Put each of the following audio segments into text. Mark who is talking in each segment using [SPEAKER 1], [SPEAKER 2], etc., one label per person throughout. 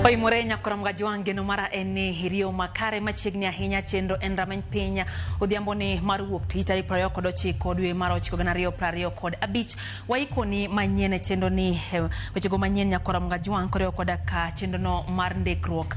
[SPEAKER 1] Oimore nyakora Mgajwang' geno mara en ni iriyo makare machiegni ahinya chenro en rameny piny odhiambo ni mar wuok tich tarik 29 dwe mar 9 2025 waikoni manyien e chenro ni wechego manyien nyakora Mgajwang' koriwo koda ka chenro no mar ndikruok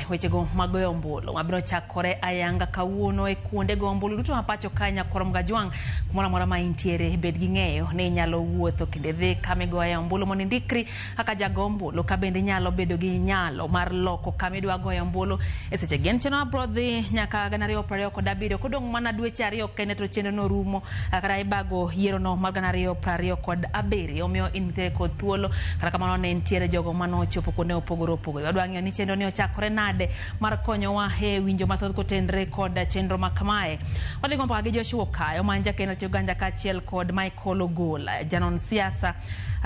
[SPEAKER 1] wechego mag goyo ombulu mabiro chakore ayanga kawuono e kuonde go ombulu duto ma pacho ka nyakora Mgajwang' kumoro amora ma intiere bed gi ng'eyo ni inyalo wuotho kendo idhi kama igoye ombulu mondo indikri kaka jago ombulu ka bende inyalo bedo gi nyalo mar loko kama idwa goyo ombulu e seche gi. En chenro mabiro dhi nyaka 2027 kodong' mana dweche ariyo kende to chenro no rumo kata ibago yiero no mar 2027 omiyo in nitiere kod thuolo. Kata kamano ne nitiere jogo manochopo kuonde mopogore opogore. Wadwa ng'eyo ni chenro ni ochakore nade mar konyowa e winjo mathoth kotenre kod chenro ma kamae. Wadhi go mbaka gi Joshua Okayo ma en jakeno Uganda kaachiel kod Michael Ogola janon siasa.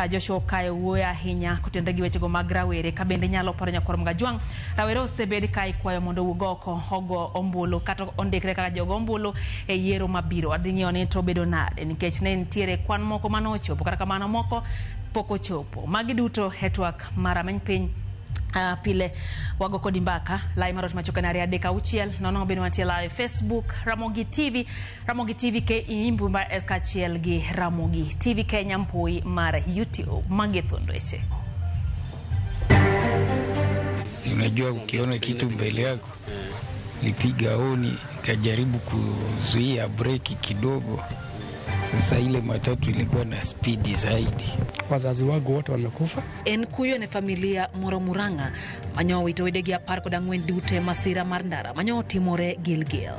[SPEAKER 1] Joshua Okayo wuoyo ahinya kotenre gi wechego mag rawere ka bende nyalo paro nyakwar Mgajwang'. Rawere osebed ka ikwayo mondo owuog oko ogo ombulu kata ondikre kaka jogo ombulu e yiero mabiro. Wadhi ng'iyo ni to obedo nade nikech ne nitiere kwan moko manochopo kata kamano moko pok ochopo. Magi duto e twak mar rameny piny. Pile wago kodi mbaka lai mar ot machoke 2 3 6 0 bende wantie live Facebook Ramogi TV, Ramogi TV KE mbui mar S kaachiel gi Ramogi TV Kenya mbui mar YouTube. Magi thuond weche.
[SPEAKER 2] Unajua, ukiona kitu mbele yako, nipiga honi, nikajaribu kuzuia breki kidogo. Sasa ile matatu ilikuwa na spidi zaidi.
[SPEAKER 3] Wazazi wangu wote wamekufa.
[SPEAKER 1] En kuyo ne familia moro Murang'a manyo owito wedegi 14 duto e masira mar ndara manyo otimore Gilgil.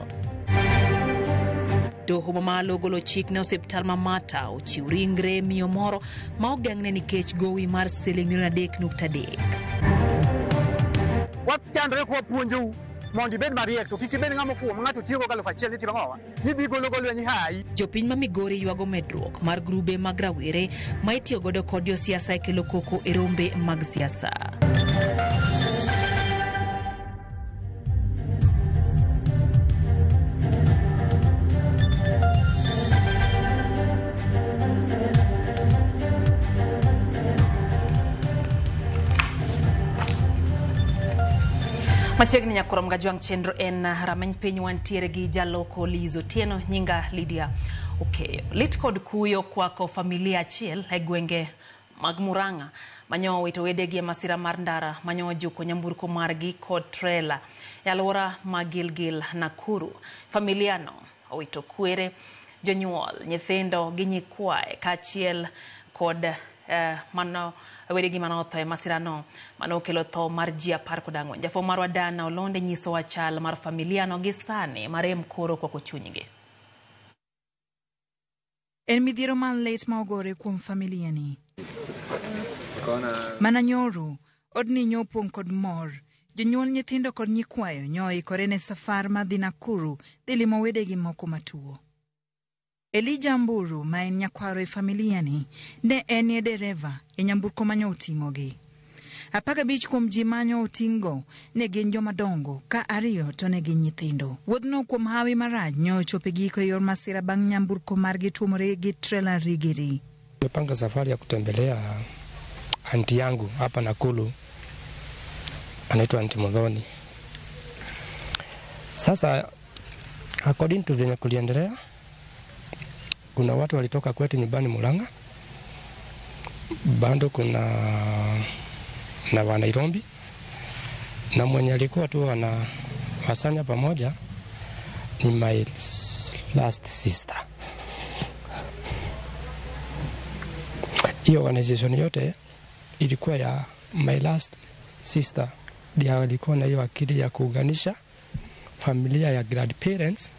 [SPEAKER 1] Doho mamalo ogolo chik ne osiptal ma Mata ochiw ringre miyo moro ma ogeng'ne nikech gowi mar siling milion 3.3.
[SPEAKER 4] Wachandore kwa puonjou mondo ibed mariek to kik ibed ng'ama ofuwo ma ng'ato tiyogo 1000 ni timo ang'owa ni dhi golo go lweny hayi.
[SPEAKER 1] Jopiny ma Migori ywago medruok mar grube mag rawere ma itiyo godo kod josiasa e kelo koko e rombe mag siasa. Machiegni nyakora Mgajwang' chenro en rameny piny wantiere gi jaloko Liz Otieno nyinga Lydia Okeyo. Lit kod kuyo kwako familia achiel e gwenge mag Murang'a manyo owito wedegi e masira mar ndara manyo ojuko nyamburko margi kod trela e alwora ma Gilgil Nakuru. Familia no owito kwere, jonyuol, nyithindo gi nyikwaye kaachiel kod mano wedegi mano otho e masirano mano okelo tho mar ji 14. Jafwambo marwa Dana Olonde nyisowa chal mar familia no gi sani marem koro kwako chunygi.
[SPEAKER 5] En midhiero mar lit ma ogore kuom familia ni. Mana nyoro, odni nyopong' kod mor. Jonyuol nyithindo kod nyikwayo nyo oikore ne safar madhi Nakuru dhi limo wedegi moko matuo. Elijah Mburu ma en nyakwaro e familia ni ne en e dereva e nyamburko manyo oting'ogi. 15 kuom ji manyo oting'go ne gin joma dongo ka 2 to ne gin nyithindo. Wuodhno kuom hawi marach nyo ochopo e giko e yor masira bang' nyamburko margi tuomore gi trela Rigiri.
[SPEAKER 3] Nimepanga safari ya kutembelea anti yangu hapa Nakuru, anaitwa Anti Muthoni. Sasa according to venye kuliendelea, kuna watu walitoka kwetu nyumbani Murang'a, bado kuna na wa Nairobi, na mwenye alikuwa tu anawasanya pamoja ni my last sister. Hiyo organization yote ilikuwa ya my last sister, ndiye alikuwa na hiyo akili ya kuunganisha familia ya grandparents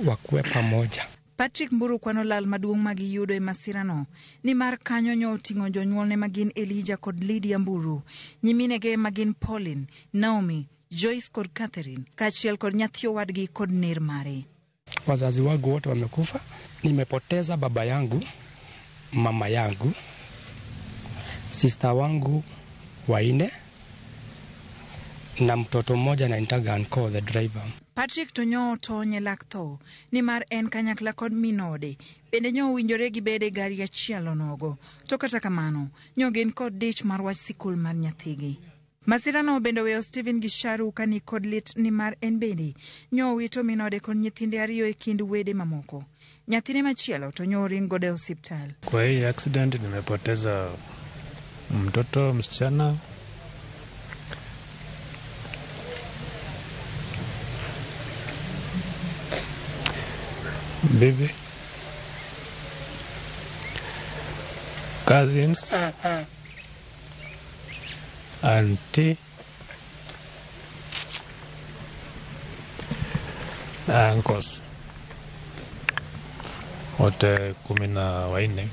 [SPEAKER 3] wakuwe pamoja.
[SPEAKER 5] Patrick Mburu kwano lal maduong' ma giyudo e masirano nimar kanyo nyo oting'o jonyuolne ma gin Elijah kod Lydia Mburu, nyiminege ma gin Pauline, Naomi, Joyce kod Catherine, kaachiel kod nyathi owadgi kod ner mare.
[SPEAKER 3] Wazazi wangu wote wamekufa. Nimepoteza baba yangu, mama yangu, sister wangu waine na mtoto mmoja anaitwa uncle the driver.
[SPEAKER 5] Patrick to nyo otony e lak tho nimar en kanyakla kod min ode bende nyo owinjore gibed e gari achiel onogo, to kata kamano nyo gin kod dich mar wach sikul mar nyathigi. Masirano bende oweyo Stephen Gisharu ka ni kod lit nimar en bende nyo owito min ode kod nyithinde ariyo e kind wede mamoko. Nyathine machielo to nyo oring godo e osiptal.
[SPEAKER 6] Kwa hii accident nimepoteza mtoto msichana, bibi, cousins, auntie, uncles wote 14.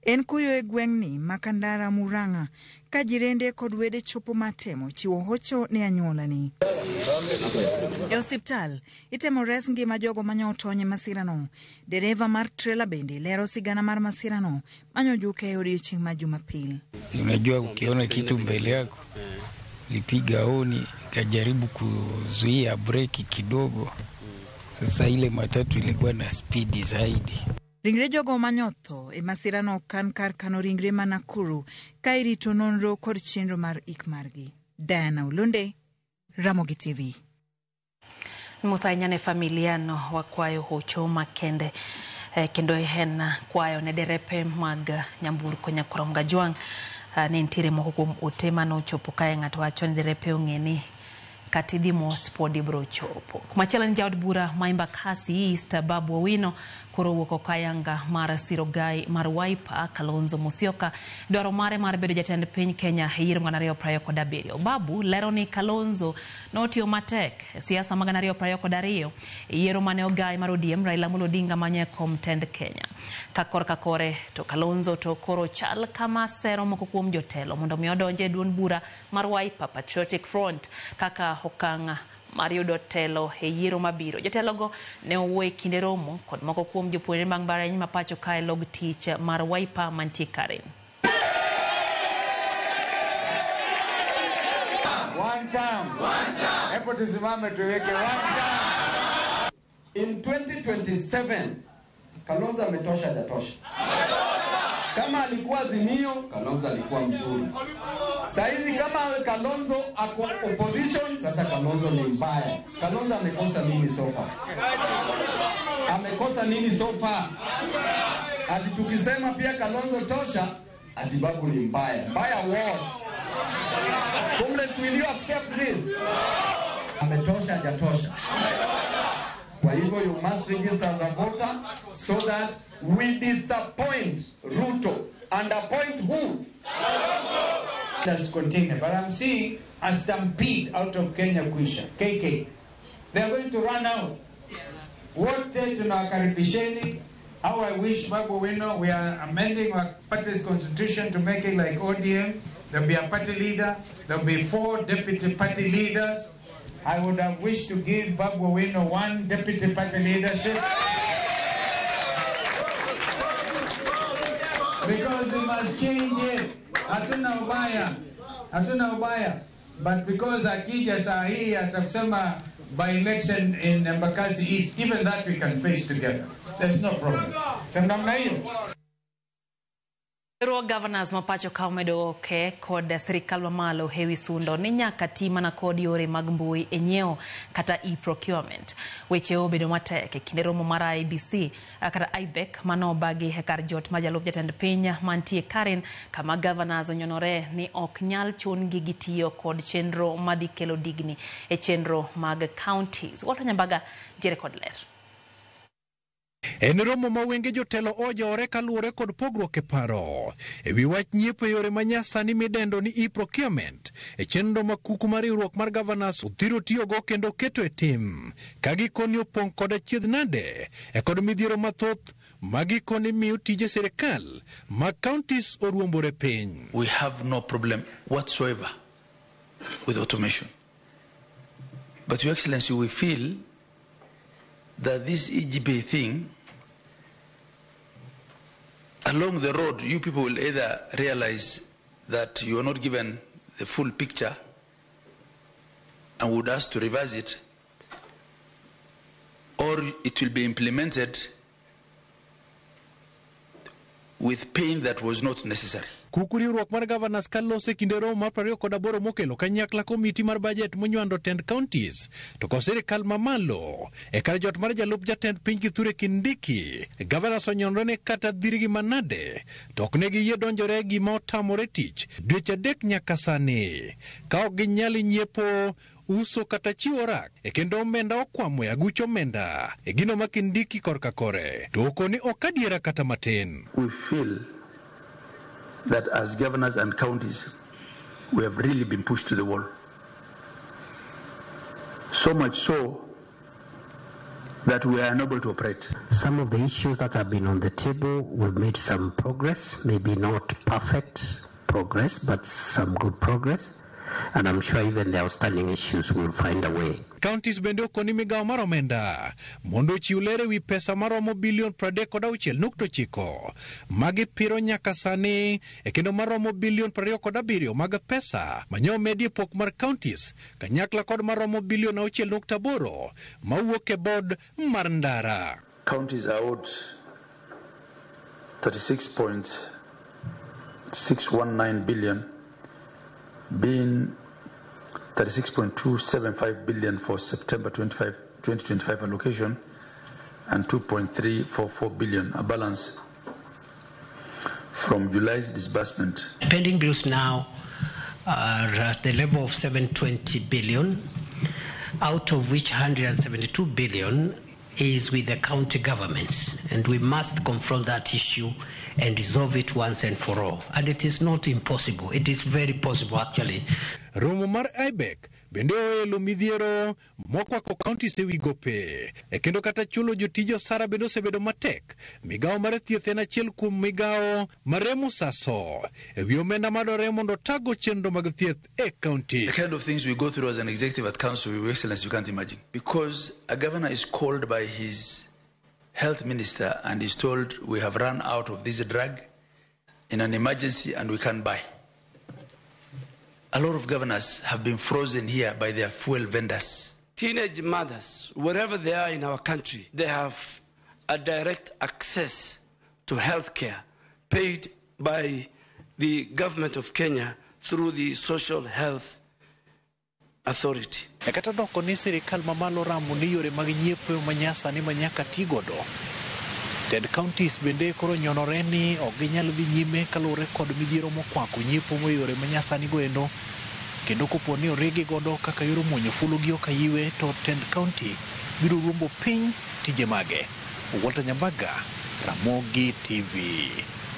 [SPEAKER 5] En kuyo e gweng'ni ma Kandara Murang'a ka jirende kod wede chopo matemo chiwo hocho ne anyuolani. E osiptal itemo res ngima jogo manyo otony e masirano. Dereva mar trela bende lero sigana mar masirano manyo juke e odiechieng' ma Jumapil.
[SPEAKER 2] Unajua, ukiona kitu mbele yako, lipiga honi, nikajaribu kuzuia breki kidogo. Sasa ile matatu ilikuwa na spidi zaidi.
[SPEAKER 5] Ringre jogo manyotho e masirano okan kar kano ringre ma Nakuru ka irito nonro kod chenro mar ik margi. Diana Ulunde, Ramogi TV.
[SPEAKER 1] Musa ahinya ne familia no wakwayo hocho makende kendo en kwayo ne derepe mag nyamburko Nyakurom Gajwang'. Ne nitiere moko kuom ote manochopo kae, ng'ato wacho ni derepe ong'e ni kata idhi mos pod ibiro chopo. Kumachielo ni jaod bura ma Embakasi East Babu Owino koro owuok oko ayanga mar siro gai mar Wiper Kalonzo Musyoka dwaro mare mar bedo jatend piny Kenya e yiero 2027. Babu lero ni Kalonzo notiyo matek e siasa mag 2022 e yiero mane ogai mar ODM Raila Amolo Odinga manyo e kom tend Kenya. Ka korka kore to Kalonzo to koro chal kama sero moko kuom jotelo mondo mi odonje e duond bura mar Wiper Patriotic Front kaka okang' mar yudo telo e yiero mabiro. Jotelogo ne owuoyo e kinde romo kod moko kuom jopuonjre mag mbalariany ma pacho kae log tich mar Wiper mantie Karen.
[SPEAKER 7] One time. Hebu tusimame tuweke one time. In 2027 Kalonzo ametosha, hajatosha? Kama alikuwa Azimio, Kalonzo alikuwa mzuri. Saizi kama Kalonzo ako opposition, sasa Kalonzo ni mbaya. Kalonzo amekosa nini so far? Amekosa nini so far? Ati tukisema pia Kalonzo tosha, ati Babu ni mbaya. Mbaya what? Comrades, will you accept this? Ametosha, hajatosha? Kwa hivyo you must register as a voter so that we disappoint Ruto and appoint who?
[SPEAKER 8] Let's continue. But I'm seeing a stampede out of Kenya Kwisha, KK. They're going to run out. Wote tunawakaribisheni. How I wish Babu Owino, we are amending our party's constitution to make it like ODM. There'll be a party leader. There'll be 4 deputy party leaders. I would have wished to give Babu Owino 1 deputy party leadership. Because we must change it. Hatuna ubaya. Hatuna ubaya. But because akija saa hii atakusema by election in Embakasi East, even that we can face together. There's no problem. Sema namna hiyo.
[SPEAKER 1] Riwruog governors ma pacho ka omedo oke kod sirikal mamalo ewi sundo ni nyaka ti mana kod yore mag mbui e nyiewo kata e-procurement. Weche obedo matek e kinde romo mar IEBC kata IBEC manobagi e kar jot ma jalup jatend piny mantie Karen, kama governors onyonore ni ok nyal chun-gi gi tiyo kod chenro madhi kelo digni e chenro mag counties. Walter Nyambaga nitiere kod ler.
[SPEAKER 9] En romo ma wenge jotelo ojowore kaluwore kod pogruok e paro ewi wach nyiepo e yore manyasani midendo ni e-procurement e chenro ma kuku mar riwruok mar governors othiro tiyogo kendo keto e tim ka gikoni opong' kod achiedh nade e kod midhiero mathoth ma gikoni miyo tije sirikal mag counties oruombore piny.
[SPEAKER 10] We have no problem whatsoever with automation. But, Your Excellency, we feel that this EGP thing, along the road, you people will either realize that you are not given the full picture and would ask to revise it, or it will be implemented with pain that was not necessary.
[SPEAKER 9] Kuku riwruok mar governors kalose kinde romo mar 28 mokelo kanyakla komiti mar bajet monywando tend counties to kod sirikal mamalo e kar jot mar jalup jatend piny Kithure Kindiki. Governors onyonre ne kata dhirgi manade to ok ne giyie donjore gima otamore tich dweche 3 nyaka sani ka ok ginyal nyiepo uso kata chiwo rak e kendo omenda okwamo e aguch omenda e gino ma Kindiki korka kore to okoni ok adiera kata matin.
[SPEAKER 10] We feel that as governors and counties, we have really been pushed to the wall. So much so that we are unable to operate.
[SPEAKER 11] Some of the issues that have been on the table, we've made some progress, maybe not perfect progress, but some good progress. And I'm sure even the outstanding issues will find a way.
[SPEAKER 9] Counties bende okoni migawo mar omenda mondo ochiw ler ewi pesa maromo bilion 36.9 magipiro nyaka sani e kendo maromo bilion 27 mag pesa manye omedi e pok mar counties kanyakla kod maromo bilion 6.8 mawuok e board mar ndara.
[SPEAKER 10] Counties are owed 36.619 billion, being 36.275 billion for September 2025 allocation and 2.344 billion, a balance from July's disbursement.
[SPEAKER 11] Pending bills now are at the level of 720 billion, out of which 172 billion is with the county governments, and we must confront that issue and resolve it once and for all. And it is not impossible. It is very possible, actually.
[SPEAKER 9] Romo mar IBEC bende oelo midhiero mokwako counties ewi gope e kendo kata chulo jotije osara bende osebedo matek. Migawo mar thieth en achiel kuom migawo maremo saso ewi omenda madwarore mondo otago chenro mag thieth e county.
[SPEAKER 10] The kind of things we go through as an executive at council, Your Excellency, you can't imagine. Because a governor is called by his health minister and is told we have run out of this drug in an emergency and we can't buy. A lot of governors have been frozen here by their fuel vendors.
[SPEAKER 12] Teenage mothers, wherever they are in our country, they have a direct access to health care paid by the government of Kenya through the Social Health Authority.
[SPEAKER 9] E kata doko ni sirikal mamalo ramo ni yore mag nyiepo manyasani manyaka ti godo. Tend counties bende koro nyonore ni ok ginyal dhi nyime kaluwore kod midhiero mokwako nyiepo mo yore manyasani go endo kendo kopo ni origi godo kaka yor muonyo fulu gi okayiwe to tend county biro ruombo piny tije mage. Walter Nyambaga, Ramogi TV,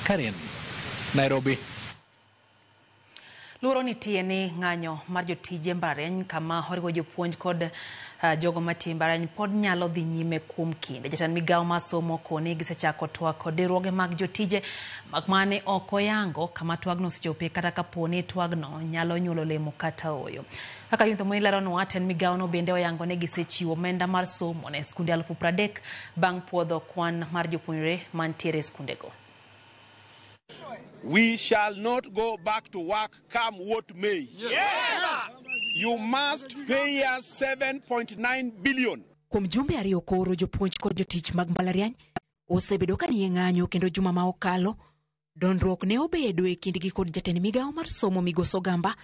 [SPEAKER 9] Karen, Nairobi.
[SPEAKER 1] Luoro nitie ni ng'anyo mar jotije mbalariany kama oriwo jopuonj kod jogo matiyo mbalariany pod nyalo dhi nyime kuom kinde. Jatend migawo mar somo koni gisechako twak kod riwruoge mag jotije mak mane ok oyango kama twagno osechope kata kapo ni twagno nyalo nyuolo lemo kata oyo. Kaka Yuntho Moi leronwa, tend migawono bende oyango ni gisechiwo omenda mar somo ne skunde 30,000 bang' puodho kwan mar jopuonjre mantiere e skundego.
[SPEAKER 13] We shall not go back to work come what may. Yes. You must pay us 7.9 billion.
[SPEAKER 14] Kuom jumbe ariyo koro jopuonj kod jotich mag mbalariany osebedo ka nie ng'anyo kendo juma ma okalo dondruok ne obedo e kindgi kod jatend migawo mar somo Migosi Ogamba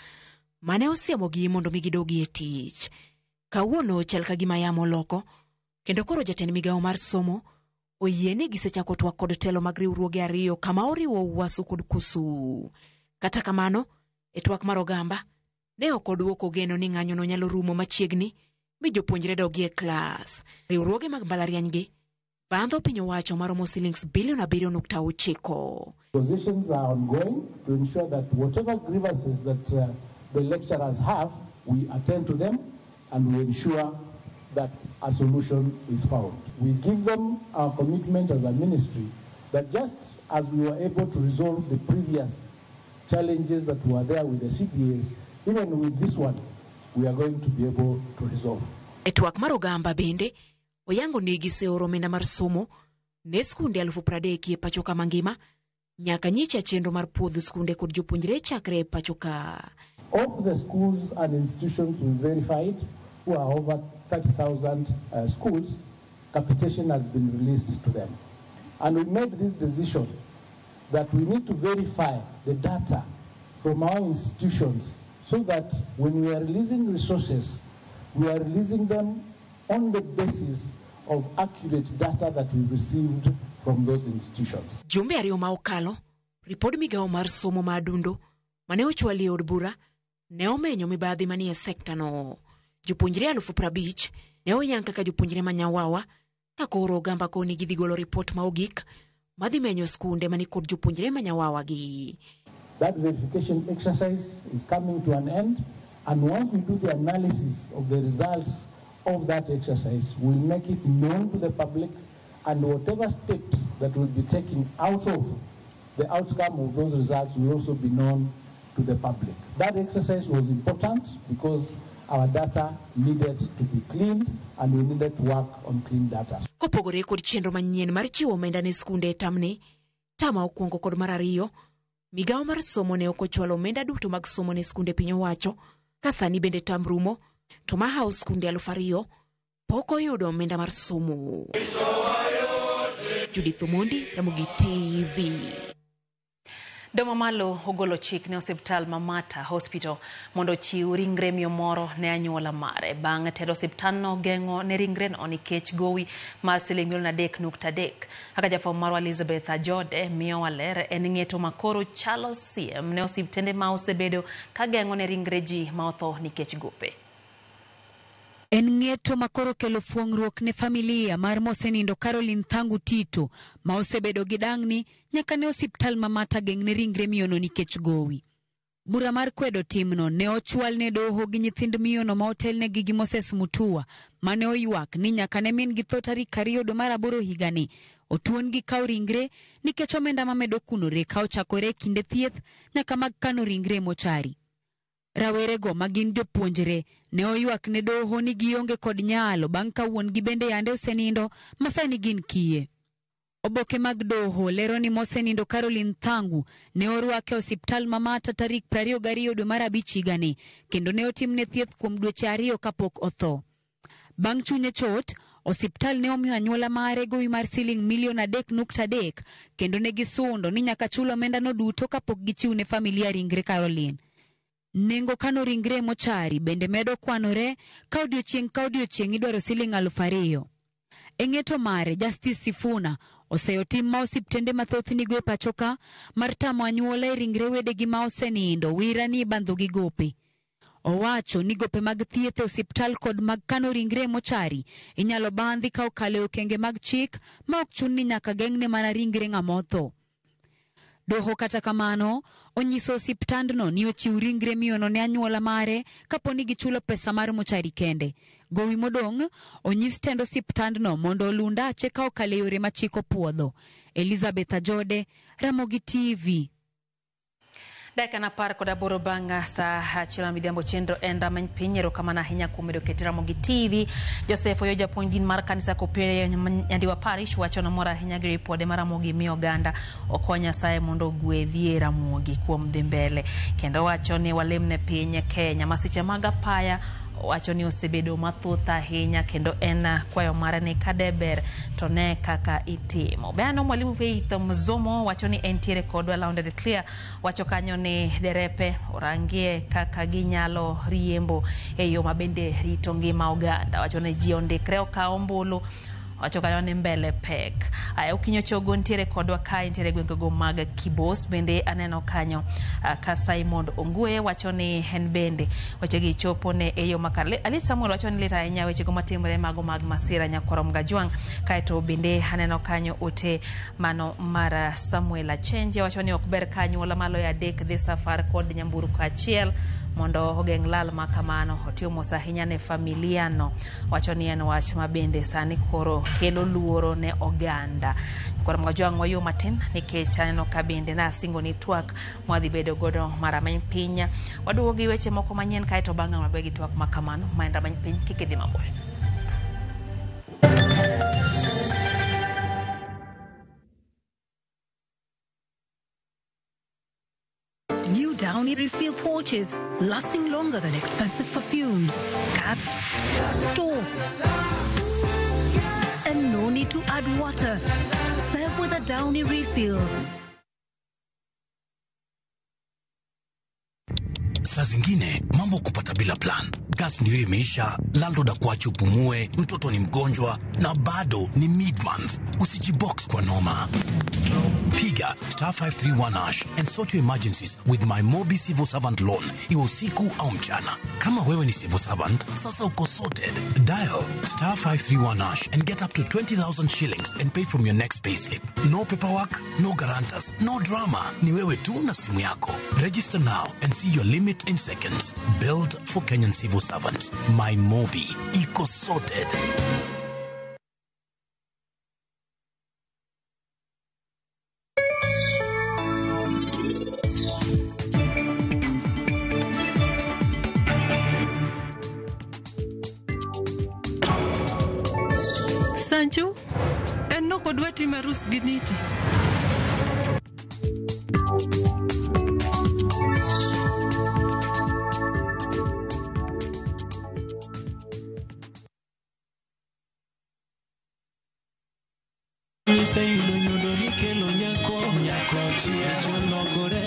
[SPEAKER 14] mane osiemogi mondo mi gidogi e tich. Kawuono chal ka gima yamo oloko kendo koro jatend migawo mar somo oyie ni gisechako twak kod telo mag riwruoge ariyo kama oriwo Uwasu kod Kusu. Kata kamano, e twak mar Ogamba, ne ok odwoko geno ni ng'anyono nyalo rumo machiegni mi jopuonjre dogi e klas. Riwruoge mag mbalariany gi Bandho piny owacho maromo silings bilion 7.9.
[SPEAKER 15] Positions are ongoing to ensure that whatever grievances that the lecturers have, we attend to them and we ensure that a solution is found. We give them our commitment as a ministry that just as we were able to resolve the previous challenges that were there with the CBAs, even with this one, we are going to be able to resolve.
[SPEAKER 14] E twak mar ogamba bende, oyango ni giseoro omenda mar somo ne skunde 30,000 e pacho ka mangima nyaka nyicha chenro mar puodho skunde kod jopuonjre chakre e pacho ka.
[SPEAKER 15] Of the schools and institutions we verified, who are over 30,000 schools, capitation has been released to them. And we made this decision that we need to verify the data from our institutions so that when we are releasing resources, we are releasing them on the basis of accurate data that we received from those institutions.
[SPEAKER 14] Jumbe ariyo ma okalo, ripod migawo mar somo ma adundo mane ochwali e od bura ne omenyo mibadhi manie sekta no. Jopuonjre 50,000 ne oyang kaka jopuonjre ma nyawawa ka koro ogamba koni gidhi golo ripot ma ogik madhi menyo skunde mani kod jopuonjre ma nyawawa gi.
[SPEAKER 15] That verification exercise is coming to an end, and once we do the analysis of the results of that exercise, we'll make it known to the public, and whatever steps that will be taken out of the outcome of those results will also be known to the public. That exercise was important because our data needed to be cleaned and we needed to work on clean data.
[SPEAKER 14] Kopogore kod chenro manyien mar chiwo omenda ne skunde e tamni, tama okwongo kod mar ariyo, migawo mar somo ne ok ochwalo omenda duto mag somo ne skunde piny owacho, ka sani bende tam rumo, to mahawo skunde 2,000 pok oyudo omenda mar somo. Judith Omondi, Ramogi TV.
[SPEAKER 1] Domo malo ogolo chik ne osiptal ma Mater Hospital mondo ochiw ringre miyo moro ne anyuola mare bang' tero osiptalno geng'o ne ringreno nikech gowi mar siling milion 3.3. Kaka jafwambo marwa Elizabeth Ajode miyowa ler, en ng'eto makoro chalo siem ne osiptende ma osebedo ka geng'o ne ringre ji ma otho nikech gope.
[SPEAKER 16] En ng'eto makoro kelo fuong'ruok ne familia mar mosenindo Caroline Thangu Tito ma osebedo gi dang'ni nyaka ne osiptal ma Mater geng' ne ringre miyono nikech gowi. Bura mar kwedo timno ne ochwal ne doho gi nyithind miyono ma otelnegi gi Moses Mutua mane oywak ni nyaka ne min gi tho tarik 2 dwe mar 8 higani otuon gi kawo ringre nikech omenda mamedo kunore ka ochakore e kinde thieth nyaka mag kano ringre mochari. Rawerego ma gin jopuonjre ne oywak ne doho ni gionge kod nyalo bang' ka wuon-gi bende yande osenindo ma sani gin kiye. Oboke mag doho lero ni mosenindo Caroline Thangu ne orwake e osiptal ma Mater tarik 22 dwe mar 5 higani kendo ne otimne thieth kuom dweche 2 kapok otho. Bang' chunye chot, osiptal ne omiyo anyuola mare gowi mar siling milion 3.3 kendo ne gisundo ni nyaka chul omendano duto kapok gichiw ne familia ringre Caroline. Nengo kano ringre mochari bende medo kwanore ka odiochieng' ka odiochieng' idwaro siling 2,000. E ng'eto mare, Justice Sifuna oseyo tim ma osiptende mathoth nigo e pacho ka mar tamo anyuola e ringre wedegi ma osenindo wira ni ibandho gi gope. Owacho ni gope mag thieth e osiptal kod mag kano ringre mochari inyalo bandhi ka okalo e okenge mag chik ma ok chun ni nyaka geng'ne mana ringre ng'ama otho. Doho kata kamano onyiso osiptandno ni ochiw ringre miyono ne anyuola mare kapo ni gichulo pesa mar mochari kende. Gowi modong' onyis tend osiptandno mondo oluw ndache ka okalo e yore ma chik opuodho. Elizabeth Ajode, Ramogi TV.
[SPEAKER 1] Dakika 18 bang' saa 1 midhiambo chenro en rameny piny. Erokamano ahinya kuom medo keti Ramogi TV. Joseph Oyo, japuonj din mar kanisa Kopere Nyandiwa Parish, wacho nomor ahinya gi ripode mar Ramogi miyo oganda okwa Nyasaye mondo ogwedhie Ramogi kuom dhi mbele. Kendo wacho ni walemne piny Kenya. Masiche mag apaya wacho ni osebedo mathoth ahinya kendo en kwayo mare ni kadeber to ne kaka itimo. Beano Mwalimu Faith Mzomo wacho ni entiere kodwa loud and clear, wacho kanyo ni derepe orangie kaka ginyalo riembo e yo mabende rito ngima oganda. Wacho ni ji ondikre okaw ombulu Wacho kanyo ni mbele pek. Aya, Okinyo Chogo nitiere kodwa kae, nitiere gwengego mag Kibos. Bende aneno kanyo ka Simon Ongwe wacho ni en bende wechegi chopo ne e yo makare. Ali Samuel wacho ni lit ahinya wechego matimore mago mag masira nyakwaro Mgajwang'. Kaeto bende aneno kanyo ote mano mar Samuel Achenje wacho ni ok ber ka anyuola maloyo 3 dhi safar kod nyamburko achiel mondo ogeng' lal ma kamano. Otiyo mos ahinya ne familia no. Wacho ni en wach ma bende sani koro kelo luoro ne oganda. Koro Mgajwang' wayo matin nikech aneno ka bende nasingo ni twak mwadhi bedo godo mar rameny piny. Waduogo gi weche moko manyien kaeto bang'e wabe gi twak ma kamano ma en rameny piny kik idhi mabor.
[SPEAKER 17] New Downy refill pouches, lasting longer than expensive perfumes. Cut, store, and no need to add water. Serve with a Downy refill.
[SPEAKER 18] Saa zingine mambo kupata bila plan. Gas ndio imeisha, landlord akuache upumue, mtoto ni mgonjwa na bado ni mid-month. Usijibox kwa noma. Piga star 531 hash and sort your emergencies with my Mobi Civil Servant Loan, iwe usiku au mchana. Kama wewe ni civil servant, sasa uko sorted. Dial star 531 hash and get up to 20,000 shillings and pay from your next payslip. No paperwork, no guarantors, no drama. Ni wewe tu na simu yako. Register now and see your limit in seconds. Build for Kenyan civil servants. My Mobi. Iko sorted.
[SPEAKER 19] Sanchu, en nokodwa timo arus gi Niti.
[SPEAKER 20] Iseyudo nyundo mikelo nyako nyako chia chologore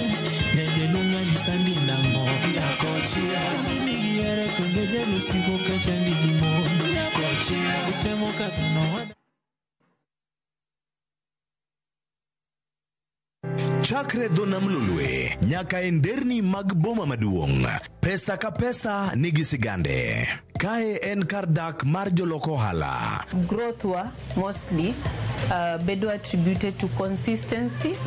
[SPEAKER 20] nyajaluong' anyisa ni nang'o nyako chia nigihere kendo jalusigo kachandi gi mon nyako chia itemo kadho nowada.
[SPEAKER 21] Chakre dho nam Lolwe nyaka e nderni mag boma maduong', pesa ka pesa nigi sigande. Kae en kar dak mar jolok ohala.
[SPEAKER 22] Growth wa mostly bedo attributed to consistency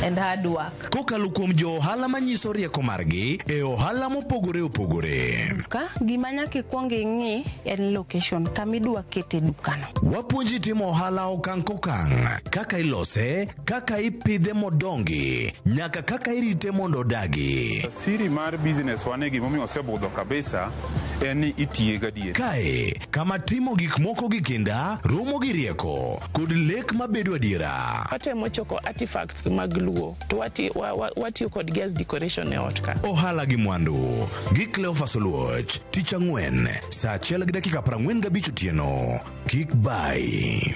[SPEAKER 22] and hard work.
[SPEAKER 21] Kokalo kuom jo ohala manyiso rieko margi e ohala mopogore opogore.
[SPEAKER 23] Ka gima nyaka ikwong ing'i en location kama idwa kete dukano.
[SPEAKER 21] Wapuonji timo ohala okang' kokang', kaka ilose, kaka ipidhe modongi, nyaka kaka irite mondo odagi.
[SPEAKER 24] Siri mar business wane gimomiyo osebudho kabisa en ni itiye gadier.
[SPEAKER 21] Kae kama timo gik moko gi kinda, romo gi rieko, kod lek mabedo adiera.
[SPEAKER 25] Watemo choko artifacts mag Luo to watiyo kod gas decoration e ot ka.
[SPEAKER 21] Ohala gi mwandu gi Cleophas Oluoch, tich ang'wen saa 1:45 otieno. Kik bai.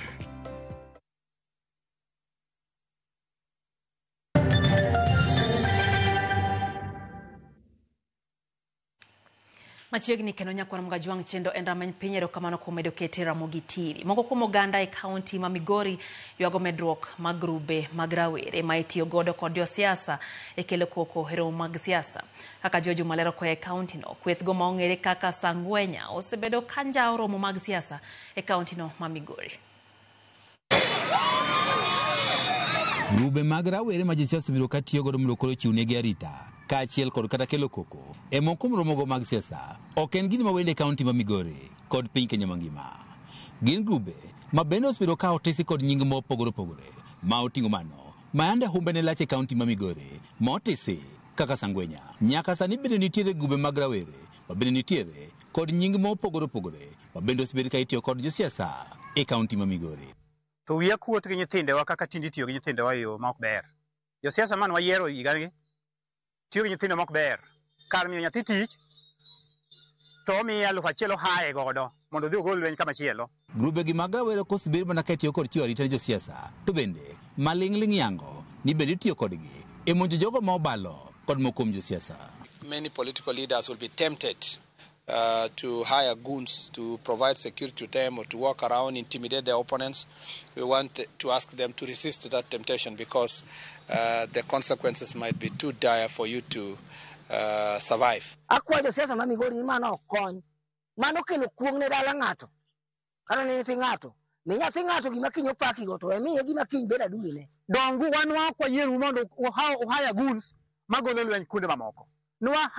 [SPEAKER 1] Machiegni kendo nyakwar Mgajwang' chendo en rameny piny. Erokamano kuom medo kete Ramogi TV. Moko kuom oganda e kaunti ma Migori ywago medruok mag grube mag rawere ma itiyo godo kod josiasa e kelo koko e romo mag siasa. Kaka George Malero koya e kaunti no, kwethgo ma ong'ere kaka Sangwenya osebedo ka njawo romo mag siasa e kaunti no ma Migori.
[SPEAKER 26] Grube mag rawere ma josiasa obiro ka tiyo godo mondo koro ochiwnegi arita kaachiel kod kata kelo koko e moko kuom romogo mag siasa ok en gino mawendo e kaunti ma Migori kod piny Kenya mangima. Gin grube ma bende osebedo ka otisi kod nying mopogore opogore ma oting'o mano ma yande humbe ne lach e kaunti ma Migori ma otisi kaka Sangwenya. Nyaka sani bende nitiere grube mag rawere ma bende nitiere kod nying mopogore opogore ma bende osebedo ka itiyo kod josiasa e kaunti ma Migori.
[SPEAKER 4] To wiya kuot gi nyithindewa kaka tinde itiyo gi nyithindewa e yo ma ok ber. Josiasa man wayiero higani tiyo gi nyithindo ma ok ber. Kar miyo nyathi tich to omiye 1000 ohaye godo mondo odhi ogol lweny kama chielo.
[SPEAKER 26] Grube gi mag rawere ok osebed mana ka itiyo kod chiwo arita ne josiasa, to bende maling'ling' yango ni bende itiyo kodgi e monjo jogo ma obalo kod moko kuom josiasa.
[SPEAKER 27] Many political leaders will be tempted
[SPEAKER 2] to hire goons to provide security to them or to walk around, intimidate their opponents. We want to ask them to resist that temptation because the consequences might be too dire for you to survive.
[SPEAKER 3] Akwayo josiasa ma Migori ni mano ok kony. Mano kelo kuong' ne dala ng'ato. Kata ne nyathi ng'ato. Mi nyathi ng'ato gima kiny opakigo to emiye gima kiny bedo aduline.
[SPEAKER 4] Dongu wan wa ok wayieru mondo uhire goons magolo lweny kuonde mamoko. Nwa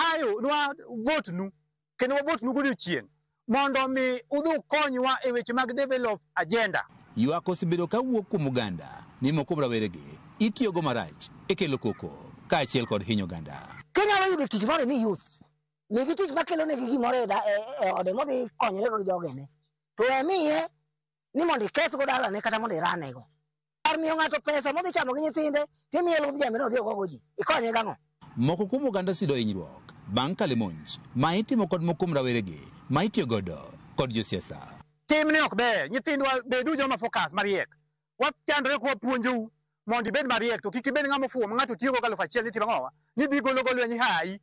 [SPEAKER 4] vote nu kendo wa vote nu godiochieng' mondo mi udhi ukonywa e weche mag develop agenda.
[SPEAKER 26] Ywak osebedo kawuok kuom oganda ni moko kuom raweregi itiyogo marach e kelo koko kaachiel kod hinyo oganda.
[SPEAKER 3] Kinyalo yudo tich moro mi youth, migi tich makelo negi gimoro e ode modhi konyorego gi jogene. To emiye ni mondo ikethgo dalane kata mondo iranego. Kar miyo ng'ato pesa modhi chamo gi nyithinde, timiye ludh jambe nodhi ogogo ji. Ikonye gang'o?
[SPEAKER 26] Moko kuom oganda oseyudo hinyruok bang' kale monj ma itimo kod moko kuom raweregi ma itiyo godo kod josiasa.
[SPEAKER 4] Timni ok ber, nyithindwa bedu joma focus mariek. Wachandore kwa puonjou mondo ibed mariek to kik ibed ng'ama ofuwo ma ng'ato tiyogo gi 1000 ni timo ang'owa ni dhi golo go lweny hayi.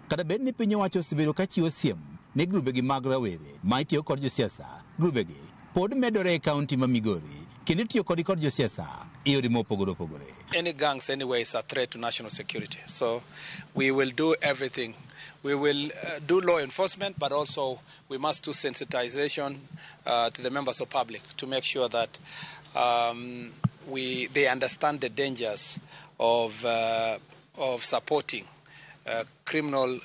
[SPEAKER 26] Kata bed ni piny owacho osebedo ka chiwo siem ne grubegi mag rawere ma itiyo kod josiasa, grubegi pod medore e kaunti ma Migori kendo itiyo kodgi kod josiasa e yore mopogore opogore.
[SPEAKER 2] Any gangs anyway is a threat to national security. So we will do everything. We will do law enforcement, but also we must do sensitization to the members of public to make sure that they understand the dangers of supporting criminal,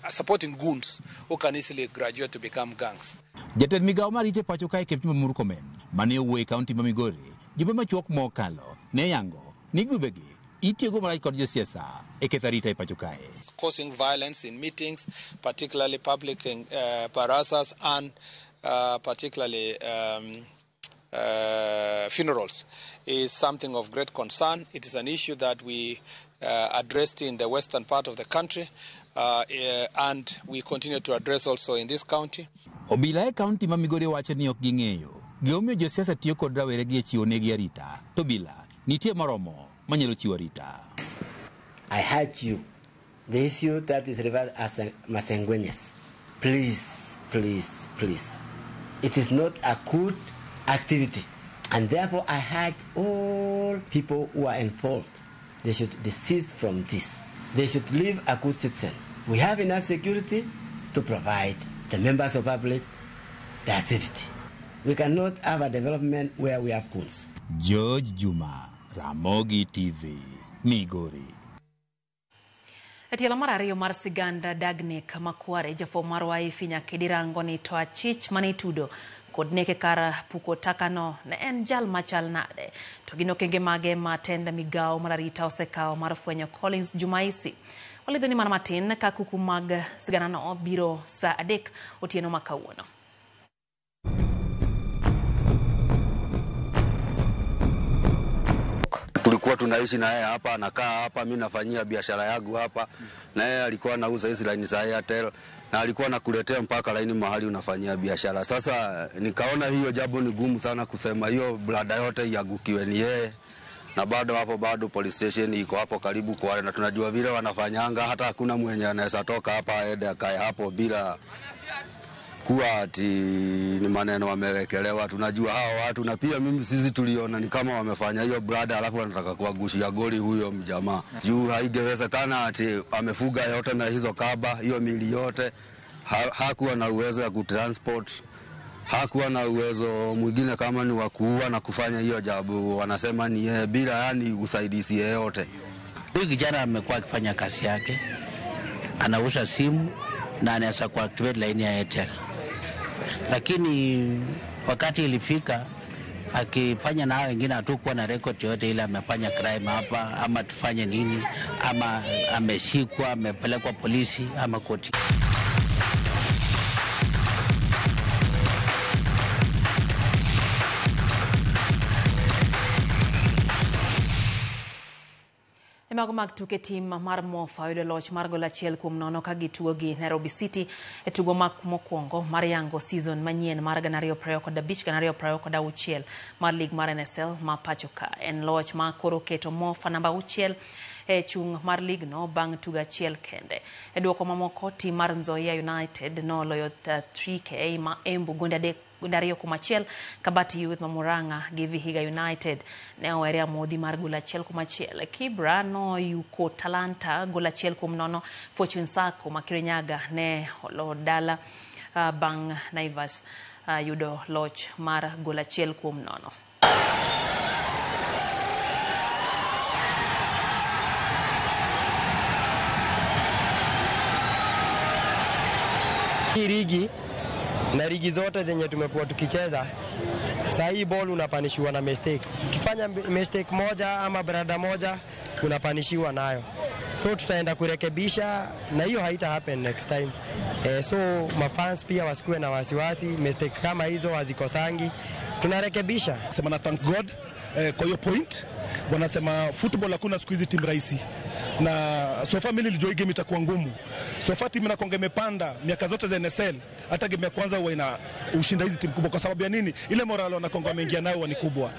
[SPEAKER 2] supporting goons who can easily graduate to become gangs.
[SPEAKER 26] Jatend migawo mar ite pacho kae Kipchumba Murkomen mane owuoyo e kaunti ma Migori jumbe machuok mokalo ne yango ni grubegi itiyogo marach kod josiasa e ketho arita e pacho kae.
[SPEAKER 2] Causing violence in meetings, particularly public barazas and particularly funerals, is something of great concern. It is an issue that we addressed in the western part of the country and we continue to address also in this county.
[SPEAKER 26] Obila e kaunti ma Migori wacho ni ok ging'eyo gimomiyo josiasa tiyo kod raweregi e chiwo negi arita, to obila nitie moromo manyalo chiwo arita.
[SPEAKER 5] I urge you, the issue that is referred as Masengwenyes, please, please, please. It is not a good activity, and therefore I urge all people who are involved, they should desist from this. They should live a good citizen. We have enough security to provide the members of public their safety. We cannot have a development where we have goons.
[SPEAKER 26] George Juma, Ramogi TV, Migori.
[SPEAKER 1] E tielo mar ariyo mar siganda Dagnik Makware, jafwambo marwa Ifinya Kedirango ni to achich mane itudo kod nek e kar puko takano ne en jal machal nade, to gin okenge mage ma tend migawo mar arita osekawo mar fwenyo Collins Jumaisi. Walidho ni mana matin ka kuku mag siganano biro saa 3 otieno ma kawuono.
[SPEAKER 6] Tulikuwa tunaishi na yeye hapa, anakaa hapa, mimi nafanyia biashara yangu hapa, na yeye alikuwa anauza hizi line za Airtel na alikuwa anakuletea mpaka line mahali unafanyia biashara. Sasa nikaona hiyo jambo ni gumu sana kusema hiyo blada yote iagukiwe ni yeye, na bado hapo bado police station iko hapo karibu kwa wale, na tunajua vile wanafanyanga, hata hakuna mwenye anaweza toka hapa aende akae hapo bila kuwa ati ni maneno wamewekelewa. Tunajua hao watu, na pia mimi sisi tuliona ni kama wamefanya hiyo brother alafu wanataka kuagushia goli huyo mjamaa. Juu haingewezekana ati amefuga yote na hizo kaba, hiyo mili yote. Hakuwa na uwezo ya kutransport, hakuwa na uwezo mwingine kama ni wa kuua na kufanya hiyo jabu wanasema ni yeye bila yani usaidizi yeyote.
[SPEAKER 7] Huyu kijana amekuwa akifanya kazi yake, anauza simu na anaweza kuactivate line ya Airtel. Lakini wakati ilifika akifanya na hao wengine hatukuwa na record yote ile amefanya crime hapa ama tufanye nini ama ameshikwa amepelekwa polisi ama koti.
[SPEAKER 1] Mago mag tuke tim mar Mofa oyudo loch mar gol 1-0 ka gitugo gi Nairobi City e tugo mokwongo mar yango season manyien mar 2025-2026 mar lig mar NSL ma pacho ka. En loch ma koro keto Mofa namba 6 e chung' mar ligno bang' tugo achiel kende. E duoko mamoko, tim mar Nzoia United noloyo 3K ma Embu gonde 2-1, Kabati Youth ma Murang'a gi Vihiga United ne owere amodhi mar gol 1-1. Kibra noyuko Talanta gol 1-0. Fortune Sacco ma Kirinyaga ne olo dala bang' Naivas yudo loch mar gol 1-0.
[SPEAKER 8] Ligi na ligi zote zenye tumekuwa tukicheza, saa hii ball unapanishiwa na mistake. Ukifanya mistake moja ama brada moja unapanishiwa nayo, so tutaenda kurekebisha na hiyo haita happen next time. So mafans pia wasikuwe na wasiwasi, mistake kama hizo hazikosangi, tunarekebisha.
[SPEAKER 9] Sema na thank God kwa hiyo point. Wanasema football hakuna siku hizi timu rahisi, na so far mimi nilijua game itakuwa ngumu. So far timu inakonga imepanda miaka zote za NSL, hata game ya kwanza huwa ina ushinda hizi timu kubwa. Kwa sababu ya nini? Ile morale wanakonga wameingia nayo ni kubwa.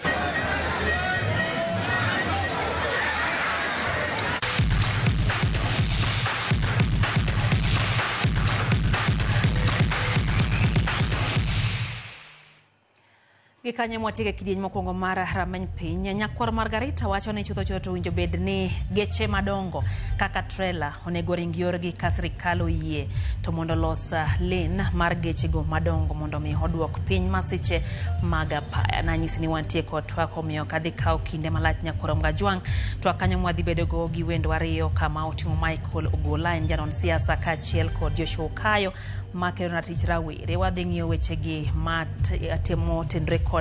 [SPEAKER 1] Gikanye mwatieke kidieny mokwongo mar rameny piny. Nyakwar Margarita wacho ni chutho chutho owinjo bed ni geche madongo kaka trela onego ring yorgi ka sirikal oyie to mondo los lane mar gechego madongo mondo mi oduok piny masiche mag apaya. Nanyisi ni wantie kod twak, omiyo kadhi kawo kinde malach Nyakwar Mgajwang'. Twak kanyo mwadhi bedogo gi wendo ariyo kama oting'o Michael Ogola en janon siasa kaachiel kod Joshua Okayo makelo na tich rawere. Wadhi ng'iyo wechegi matimo tenre kod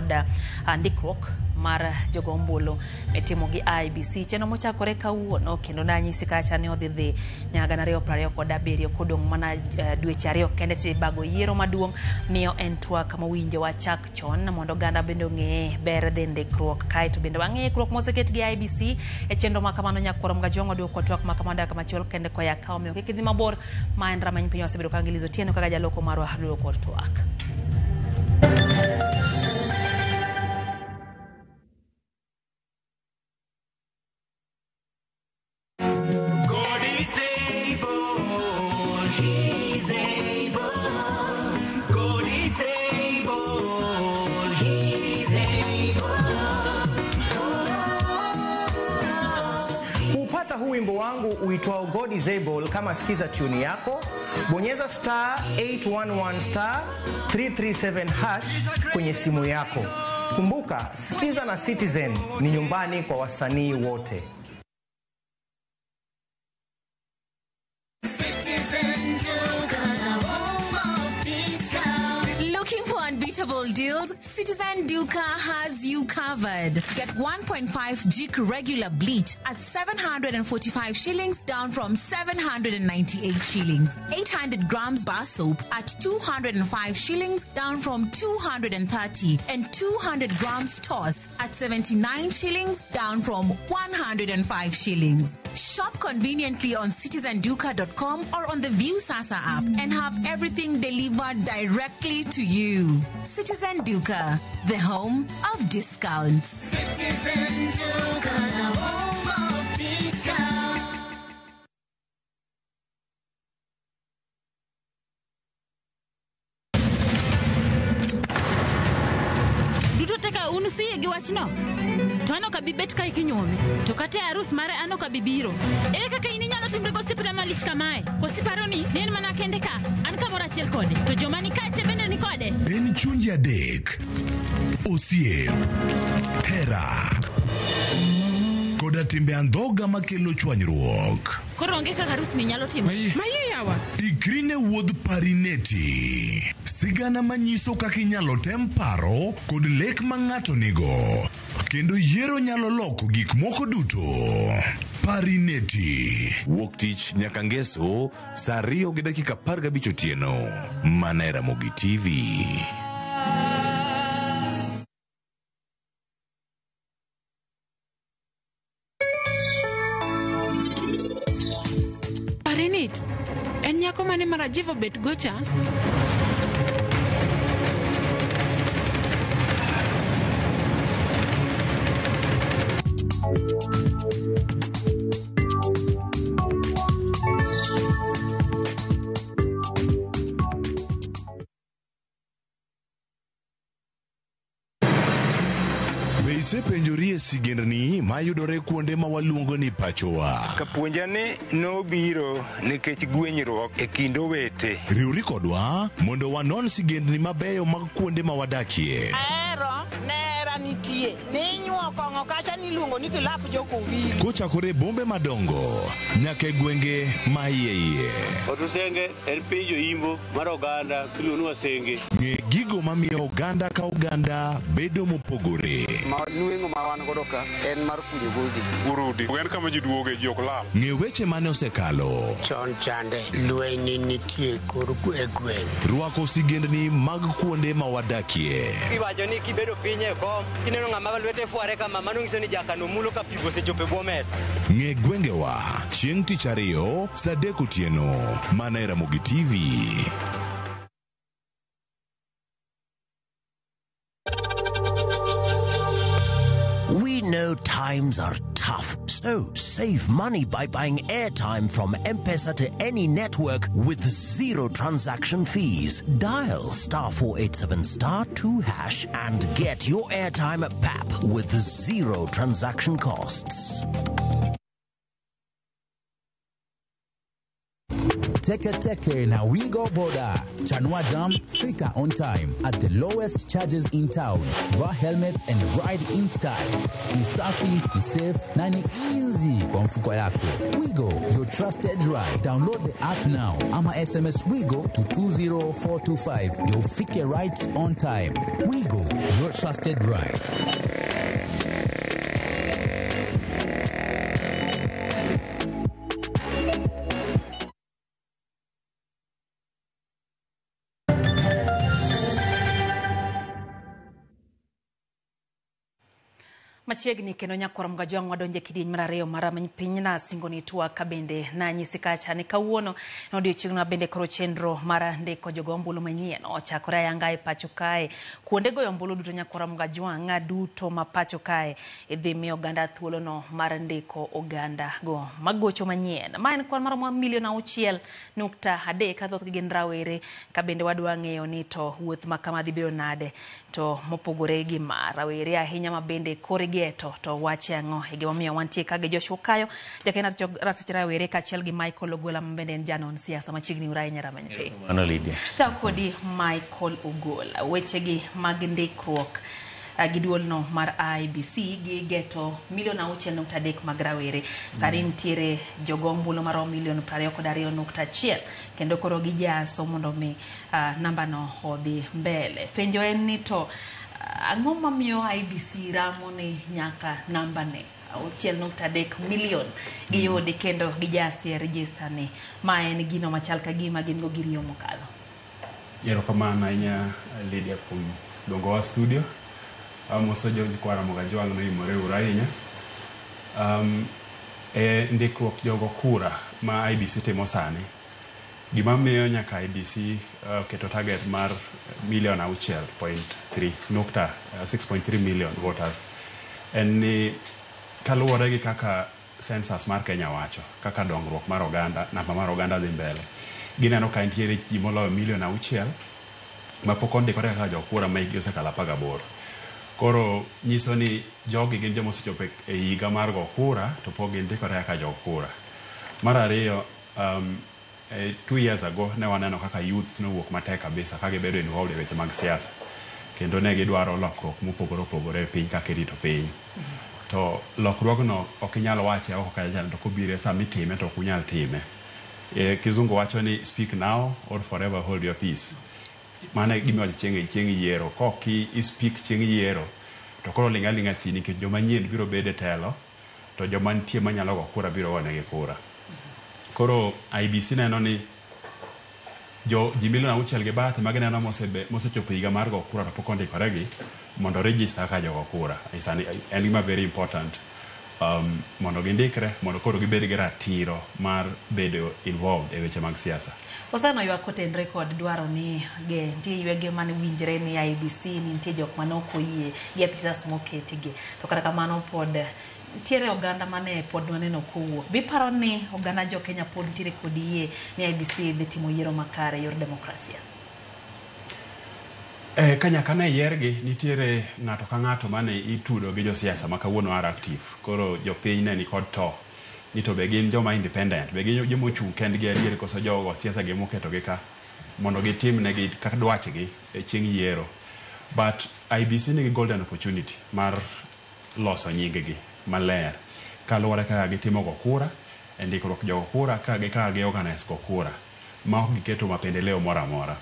[SPEAKER 1] ndikruok mar jogo ombulu mitimo gi IEBC. Chenro mochakore kawuono kendo nanyisi kacha ni odhi dhi nyaka 2027 kodong' mana dweche 2 kende tibago yiero maduong'. Miyo en twak mowinjo wachak chon mondo oganda bende ong'e ber dhi ndikruok, kaeto bende wang'e ikruok moseket gi IEBC e chenro ma kamano. Nyakwar Mgajwang' oduoko twak ma kamano dakika machuok kende koya ka, omiyo kik idhi mabor. Ma en rameny piny osebedo ka Ngilizo Otieno kaka jaloko marwa duoko twak.
[SPEAKER 10] Wimbo wangu uitwao God is Able kama sikiza tune yako, bonyeza *811 *337# kwenye simu yako. Kumbuka, sikiza na Citizen ni nyumbani kwa wasanii wote.
[SPEAKER 11] Looking for unbeatable deals? Citizen Duka has you covered. Get 1.5 Jik regular bleach at 745 shillings, down from 798 shillings. 800 grams bar soap at 205 shillings, down from 230. And 200 grams toss at 79 shillings, down from 105 shillings. Shop conveniently on citizenduka.com or on the Viusasa app and have everything delivered directly to you. Citizen Duka, the home of discounts.
[SPEAKER 12] Citizen Duka, the home of discounts.
[SPEAKER 13] Duto teka unusiye gi wachno. To an ok abi bet kae kinyuome. To kata e arus mare an ok abi biro. Ere kaka in inyalo timri gosiepna malich kamae? Koso iparo ni en mana kende ka? An kamoro achiel kode. To joma ni kae te bende ni kode.
[SPEAKER 21] En chunje adek. Osiep, hera, koda timbe andhoga makelo chwanyruok.
[SPEAKER 13] Koro onge kaka arus ni nyalo timore.
[SPEAKER 21] Maye yawa. Ikri ne wuodh Parineti. Sigana manyiso kaka inyalo tem paro kod lek ma ng'ato nigo. Kendo yiero nyalo loko gik moko duto. Parineti.
[SPEAKER 27] Wuok tich nyaka ngeso saa 2:15 otieno. Mana e Ramogi TV.
[SPEAKER 13] Malit. En nyako mane ma Rajiv obet go cha?
[SPEAKER 21] Be isepenjori e sigendni mayudore kuonde ma waluongo ni pachowa?
[SPEAKER 14] Kapuonja ni nobiro nikech gwenyruok e kind owete.
[SPEAKER 21] Riwri kodwa mondo wanon sigendni mabeyo mag kuonde ma wadakie.
[SPEAKER 15] Ahero nera nitie ninyuo kong'o kacha niluongo ni kilap jokowili.
[SPEAKER 21] Kochakore e bombe madongo nyaka e gwenge ma iye iye.
[SPEAKER 16] Otusenge en piny joimbo mar oganda miluongo ni Wasenge.
[SPEAKER 21] Ng'e gigo mamiyo oganda ka oganda bedo mopogore.
[SPEAKER 17] Nweng'o ma wan godo ka en mar kunyo goldi.
[SPEAKER 24] Urudi. En kama ji duoge ji ok lal.
[SPEAKER 21] Ng'e weche mane osekalo.
[SPEAKER 18] Chon chande lweny nitie kor e gweng'.
[SPEAKER 21] Rwako sigendni mag kuonde ma wadakie.
[SPEAKER 19] Iwacho ni kibedo piny e kom kineno ng'ama lwete fware kama mano nyiso ni jakano mulo ka pi osechopo e bwo mesa.
[SPEAKER 21] Ng'e gwengewa chieng' tich ariyo saa 3 otieno mana e Ramogi TV.
[SPEAKER 20] We know times are tough, so save money by buying airtime from M-Pesa to any network with zero transaction fees. Dial star 487 star 2 hash and get your airtime at PAP with zero transaction costs.
[SPEAKER 21] Teke Teke na Wigo Boda. Chanua Jam, fika on time at the lowest charges in town. Vaa helmet and ride in style. Ni safi, ni safe na ni easy kwa mfuko yako. Wigo, your trusted ride. Download the app now ama SMS Wigo to 20425 ndio ufike right on time. Wigo, your trusted ride.
[SPEAKER 1] Machiegni kendo nyakwar Mgajwang' wadonje kidieny mar ariyo mar rameny piny na singo ni twak ka bende nanyisi kacha ni kawuono en odiochieng' ma bende koro chenro mar ndiko jogo ombulu manyien ochakore ayanga e pacho kae. Kuonde goyo ombulu duto nyakwar Mgajwang' duto ma pacho kae idhi miyo oganda thuolono mar ndiko oganda go magocho manyien. Ma en kwan maromo milion 6.3 ka thothgi gin rawere ka bende wadwa ng'eyo ni to wuoth ma kama dhi bedo nade to mopogore gi ma rawere ahinya ma bende kore geto to wache ang'o e gimomiyo wantie ka gi Joshua Kayo jakena ratich rawere kaachiel gi Michael Ogola ma bende en janon siasa machiegni ura ahinya rameny piny.
[SPEAKER 28] Mano Lydia.
[SPEAKER 1] Chak kodi Michael Ogola, wechegi mag ndikruok gi duolno mar IEBC gi geto milion 6.3 mag rawere. Sani nitiere jogo ombulu maromo milion 22.1 kendo koro gijaso mondo mi nambano odhi mbele. Penjo en ni to ang'o mamiyo IEBC ramo ni nyaka namba ne 6.3 milion giyudi kendo gijasi e register ni ma en gino machal ka gima gin go giriyo mokalo.
[SPEAKER 29] Erokamano ahinya Lydia kuom luongowa studio. Amoso jo nyikwa Ramogi Ajwang' noimore uru ahinya. E ndikruok jogo kura ma IEBC timo sani, gima miyo nyaka IEBC keto target mar milion 6.3 nukta 6.3 million voters en ni kaluwore gi kaka census mar Kenya wacho, kaka dongruok mar oganda, namba mar oganda dhi mbele, gineno ka nitiere ji moloyo milion 6 mapok ondikore kaka jokura ma hikgi osekalo 18. Koro nyiso ni jogi gin joma osechopo e higa mar go kura to pok gindikore kaka jokura. Mar ariyo, 2 years ago ne waneno kaka youths nowuok matek kabisa ka gibedo involved e weche mag siasa kendo ne gidwaro lokruok mopogore opogore e piny kaka irito piny. To lokruogno ok inyal wache oko kacha to kobiro sama itime to ok unyal time. Kizungu wacho ni speak now or forever hold your peace. Mano e gima iwacho chieng' yiero. Kok i speak chieng' yiero to koro ling' aling'a thi nikech joma nyien biro bedo e telo to joma nitie manyalo go kura biro gonegi kura. Koro IEBC neno ni ji milion 6 gi bathe ma gineno mosechopo higa mar go kura to pok ondikore gi mondo register kaka jogo kura. En gima very important. Mondo gindikre mondo koro gibed gi ratiro mar bedo involved e weche mag siasa.
[SPEAKER 1] Osano ywak kotenre kod dwaro ni ge nitie ywege mane winjre ni IEBC ni nitie jok mane ok oyie gi apisas moketigi to kata kamano pod nitiere oganda mane pod waneno kowuok. Biparo ni oganda jo Kenya pod nitiere kod yie ni IEBC dhi timo yiero makare e yor demokrasia?
[SPEAKER 29] Ka nyaka ne yiergi, nitiere ng'ato ka ng'ato mane itudo gi josiasa ma kawuono are active. Koro jopiny ne nikod to ni to be gin joma independent, be gin joma ochung' kendgi adier koso jogo siasa gi moketogi ka mondo gitim negi kaka dwachgi e chieng' yiero. But IEBC nigi golden opportunity mar loso nying gi maler kaluwore kaka gitimo go kura e ndikruok jogo kura ka gi kaka gi organize go kura ma ok giketo mapendeleo moro amora.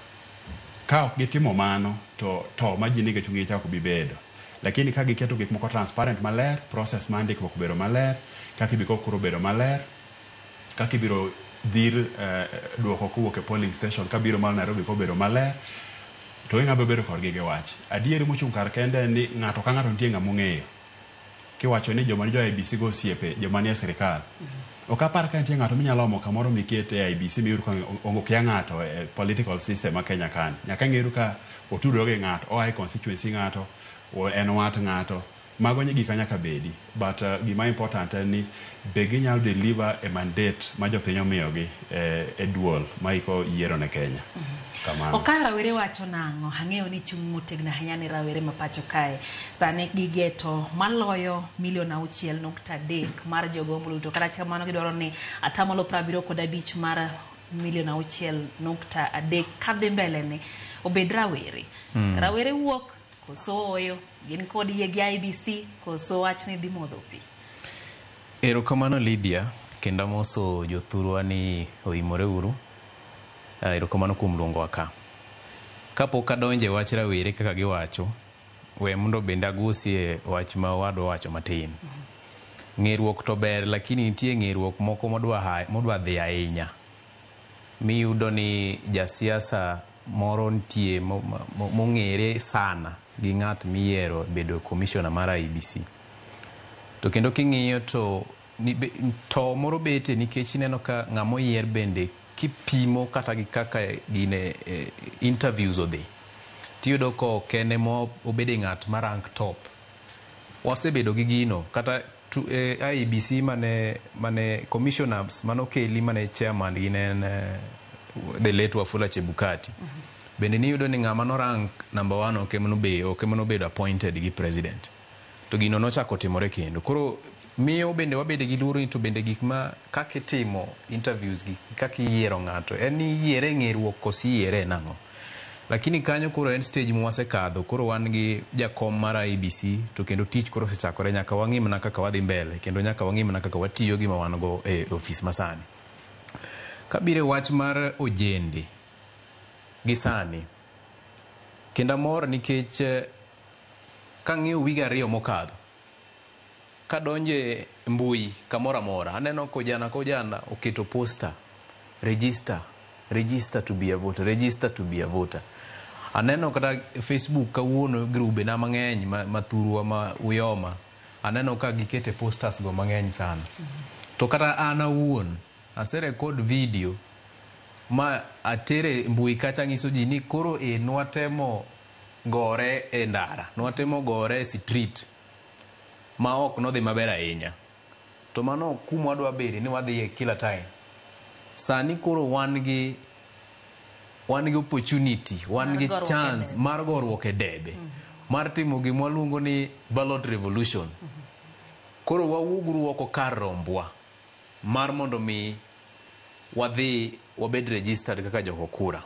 [SPEAKER 29] Ka ok gitimo mano to ma ji nigo e chunygi cha ok bi bedo. Lakini ka giketo gik moko transparent maler, process mar ndikruok obedo maler, kaka ibiro go kura obedo maler, kaka ibiro dhir duoko kowuok e polling station kabiro mar Nairobi kobedo maler, to ing'abo bedo kodgi gi wach. Adieri mochung' kar kende en ni ng'ato ka ng'ato nitie ng'ama ong'eyo. Kiwacho ni joma ni jo IEBC go osiepe joma nie sirikal. Ok apar ka nitie ng'ato minyalo omo kamoro miket e IEBC miyud ka okia ng'ato e political system ma Kenya kani. Nyaka ing'e ka otudore gi ng'ato, oa e constituency ng'ato, en wat ng'ato. Mago gik nyaka bedi. But gima important en ni be ginyalo deliver a mandate ma jopiny omiyogi e duol maiko yiero ne Kenya. Kamano.
[SPEAKER 1] Okayo rawere wacho nang'o? Ang'eyo ni chung' motegno ahinya ne rawere ma pacho kae. Sani gigeto maloyo milion 6.3 mar jogo ombulu to kata kamano gidwaro ni atamalo 75 mar milion 6.3 kadhi mbele ni obed rawere. Rawere wuok koso oyo, gin kod yie gi IEBC koso wach ni dhi modho pi.
[SPEAKER 2] Erokamano Lydia, kendo amoso jothurwa ni oimore uru. Erokamano kuom luongowa ka. Kapok adonjo e wach rawere kaka giwacho, we mondo bende agusie wach ma owadwa owacho matin. Ng'eruok to ber, lakini nitie ng'eruok moko modwa dhi ahinya. Miyudo ni jasiasa moro nitie mong'ere sana gi ng'at miyiero bedo commissioner mar IEBC. To kendo king'iyo to to moro bete nikech ineno ka ng'ama oyier bende kipimo kata gi kaka gine interviews odhi, tiyudo ka ok en ema obede ng'at ma rank top. Wasebedo gi gino kata IEBC mane commissioners manokeli mane chairman gi ne en the late Wafula Chebukati. Bende niyudo ni ng'ama no rank number 1 ok ema nobedo appointed gi president. To gino nochako timore kendo. Koro miyo bende wabede gi luoro ni to bende gik ma kaka itimo interviews gi kaka iyiero ng'ato en ni iyiere ng'eruok koso iyiere nang'o. Lakini kanyo koro en stage mwasekadho, koro wan gi jakom mar IEBC to kendo tich koro osechakore, nyaka wang'i mana kaka wadhi mbele kendo nyaka wang'i mana kaka watiyo gima wan go e ofis masani. Kabiro e wach mar ojende gi sani, kendo amor nikech kang'iyo wige 2 mokadho, kadonje mbui kamoro amora, aneno kojana kojana oketo poster, register, register to be a voter, register to be a voter. Aneno kata Facebook kawuono grube na mang'eny mathurwa ma Uyoma, aneno ka gikete posters go mang'eny sana. To kata an awuon aserekod video ma atere mbui kacha ng'iso ji ni koro e nwatemo gore e ndara, nwatemo gore e street ma ok nodhi maber ahinya. To mano kuma wadwa bede ni wadhiye kila time. Sani koro wan gi opportunity, wan gi chance mar goruok e debe, mar timo gima waluongo ni ballot revolution. Koro wawuoguru oko kar rombwa mar mondo mi wadhi wabed registered kaka jogo kura.